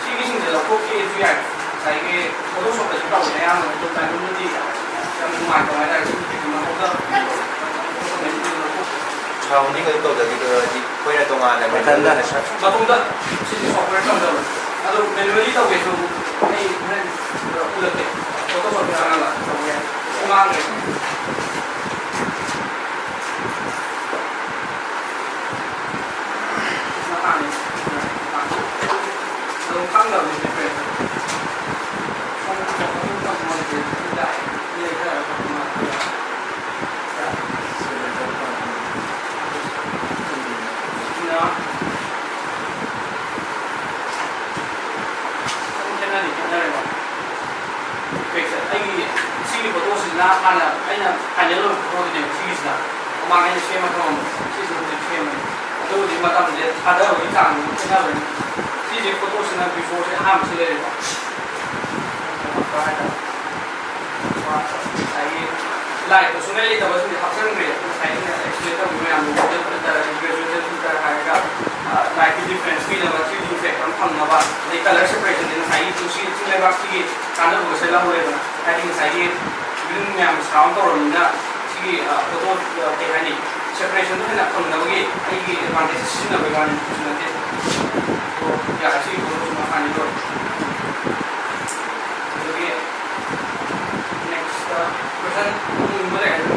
ꯁꯤꯒꯤꯁꯤꯡꯁꯦ ꯂꯧꯊꯣꯛꯀꯦꯁꯨ ꯌꯥꯏ꯫ ꯉꯁꯥꯏꯒꯤ ꯐꯣꯇꯣꯁꯣꯞꯇꯁꯨ ꯇꯧꯕꯅꯦ ꯑꯌꯥꯝꯕꯅ, ꯑꯗꯣ ꯇꯥꯏꯃꯤꯡꯗꯨꯗꯤ ꯌꯥꯝ ꯅꯨꯡꯉꯥꯏꯇꯕ ꯍꯥꯏꯇꯥꯔꯦ꯫ ꯁꯤꯒꯤ ꯀꯩꯅꯣ ꯃꯊꯧꯗ ꯁꯥꯎꯟꯗꯤ ꯀꯩꯅꯣ ꯇꯧꯗꯕꯤꯗ, ꯍꯥꯏꯗꯤ ꯑꯩꯈꯣꯏꯅ ꯇꯣꯉꯥꯟꯅ ꯃꯊꯟꯗ꯫ ꯃꯊꯟꯗ ꯁꯤꯗꯤ ꯁꯣꯐꯋꯦꯌꯔ ꯇꯝꯗꯕ꯫ ꯑꯗꯣ ꯃꯦꯅꯨꯋꯦꯂꯤ ꯇꯧꯒꯦꯁꯨ ꯑꯩ ꯍꯣꯔꯦꯟ ꯎꯠꯂꯛꯀꯦ꯫ ꯐꯣꯇꯣꯁꯣꯞ ꯆꯪꯉꯒ ꯇꯧꯕ ꯌꯥꯏ꯫ ꯁꯤ ꯃꯥꯡꯈ꯭ꯔꯦ꯫ ꯃꯈꯥꯅꯤ꯫ ꯑꯗꯨꯝ ꯈꯪꯗꯕꯅꯤ ꯗꯤꯐ꯭ꯔꯦꯟꯁ꯫ ꯈꯦꯠꯅꯗꯤ ꯈꯦꯠꯅꯔꯦꯀꯣ꯫ ꯏꯐꯦꯛꯁꯦ ꯑꯩꯒꯤ ꯁꯤꯒꯤ ꯐꯣꯇꯣꯁꯤꯅ ꯍꯥꯟꯅ ꯑꯩꯅ ꯐꯥꯏꯅꯦꯜ ꯑꯣꯏꯕ ꯐꯣꯇꯣꯗꯨꯅꯦꯕ ꯁꯤꯒꯤꯁꯤꯅ꯫ ꯃꯃꯥꯡ ꯑꯩꯅ ꯁꯦꯝꯃ ꯊꯝꯃꯝꯕ ꯁꯤꯁꯤꯅ ꯍꯧꯖꯤꯛ ꯁꯦꯝꯕꯅꯤ꯫ ꯑꯗꯨꯕꯨꯗꯤ ꯃꯇꯝꯁꯦ ꯊꯥꯗꯕꯒꯤ ꯆꯥꯡꯗꯨ ꯈꯦꯠꯅꯕꯅꯤ꯫ ꯁꯤ ꯁꯤ ꯐꯣꯇꯣꯁꯤꯅ ꯕꯤꯐꯣꯔꯁꯦ ꯑꯍꯥꯟꯕꯁꯤ ꯂꯩꯔꯦꯀꯣ꯫ ꯀꯩꯅꯣ ꯍꯥꯏꯇꯥꯔꯦ꯫ ꯉꯁꯥꯏꯒꯤ ꯂꯥꯏꯠꯇꯣ ꯁꯨꯡꯂꯩ ꯂꯩꯇꯕꯁꯤꯡꯁꯦ ꯍꯥꯞꯆꯤꯟꯈ꯭ꯔꯦ꯫ ꯉꯁꯥꯏꯒꯤ ꯑꯩꯅ ꯑꯦꯛꯁꯄ꯭ꯂꯦꯟ ꯇꯧꯈꯤꯕ ꯃꯌꯥꯝꯗꯣ, ꯒ꯭ꯔꯦꯖꯨꯋꯦꯁꯟ ꯐꯤꯜꯇꯔ ꯍꯥꯏꯔꯒ, ꯂꯥꯏꯠꯀꯤ ꯗꯤꯐ꯭ꯔꯦꯟꯁ ꯄꯤꯅꯕ, ꯊ꯭ꯔꯤ ꯗꯤ ꯏꯐꯦꯛ ꯑꯃ ꯐꯪꯅꯕ, ꯑꯗꯩ ꯀꯂꯔ ꯁꯦꯄꯔꯦꯁꯟꯁꯦ ꯉꯁꯥꯏꯒꯤ ꯇꯨꯡꯁꯤ ꯆꯤꯡ ꯂꯩꯕꯥꯛꯁꯤꯒꯤ ꯀꯥꯟꯅꯕꯒꯁꯦ ꯂꯧꯍꯧꯔꯦꯗꯅ꯫ ꯍꯥꯏꯗꯤ ꯉꯁꯥꯏꯒꯤ ꯕꯤꯜꯗꯤꯡ ꯃꯌꯥꯝ ꯁꯔꯥꯎꯟ ꯇꯧꯔꯕꯅꯤꯅ ꯁꯤꯒꯤ ꯐꯣꯇꯣ, ꯀꯩ ꯍꯥꯏꯅꯤ, ꯁꯦꯄꯔꯦꯁꯟꯗꯣ ꯍꯦꯟꯅ ꯐꯪꯅꯕꯒꯤ ꯑꯩꯒꯤ ꯑꯦꯗꯚꯥꯟꯇꯦꯖ ꯁꯤꯖꯤꯟꯅꯕꯒꯤ ꯋꯥꯅꯤ, ꯀꯩꯁꯨ ꯅꯠꯇꯦ꯫ ꯑꯗꯣ ꯌꯥꯔꯦ, ꯁꯤꯒꯤ ꯐꯣꯇꯣꯁꯤ ꯃꯈꯥꯅꯤ ꯂꯣꯏꯔꯦ꯫ ꯑꯗꯨꯗꯒꯤ ꯅꯦꯛꯁꯇ ꯀꯣꯏꯁꯟ ꯍꯪꯅꯤꯡꯕ ꯂꯩꯔꯒꯗꯤ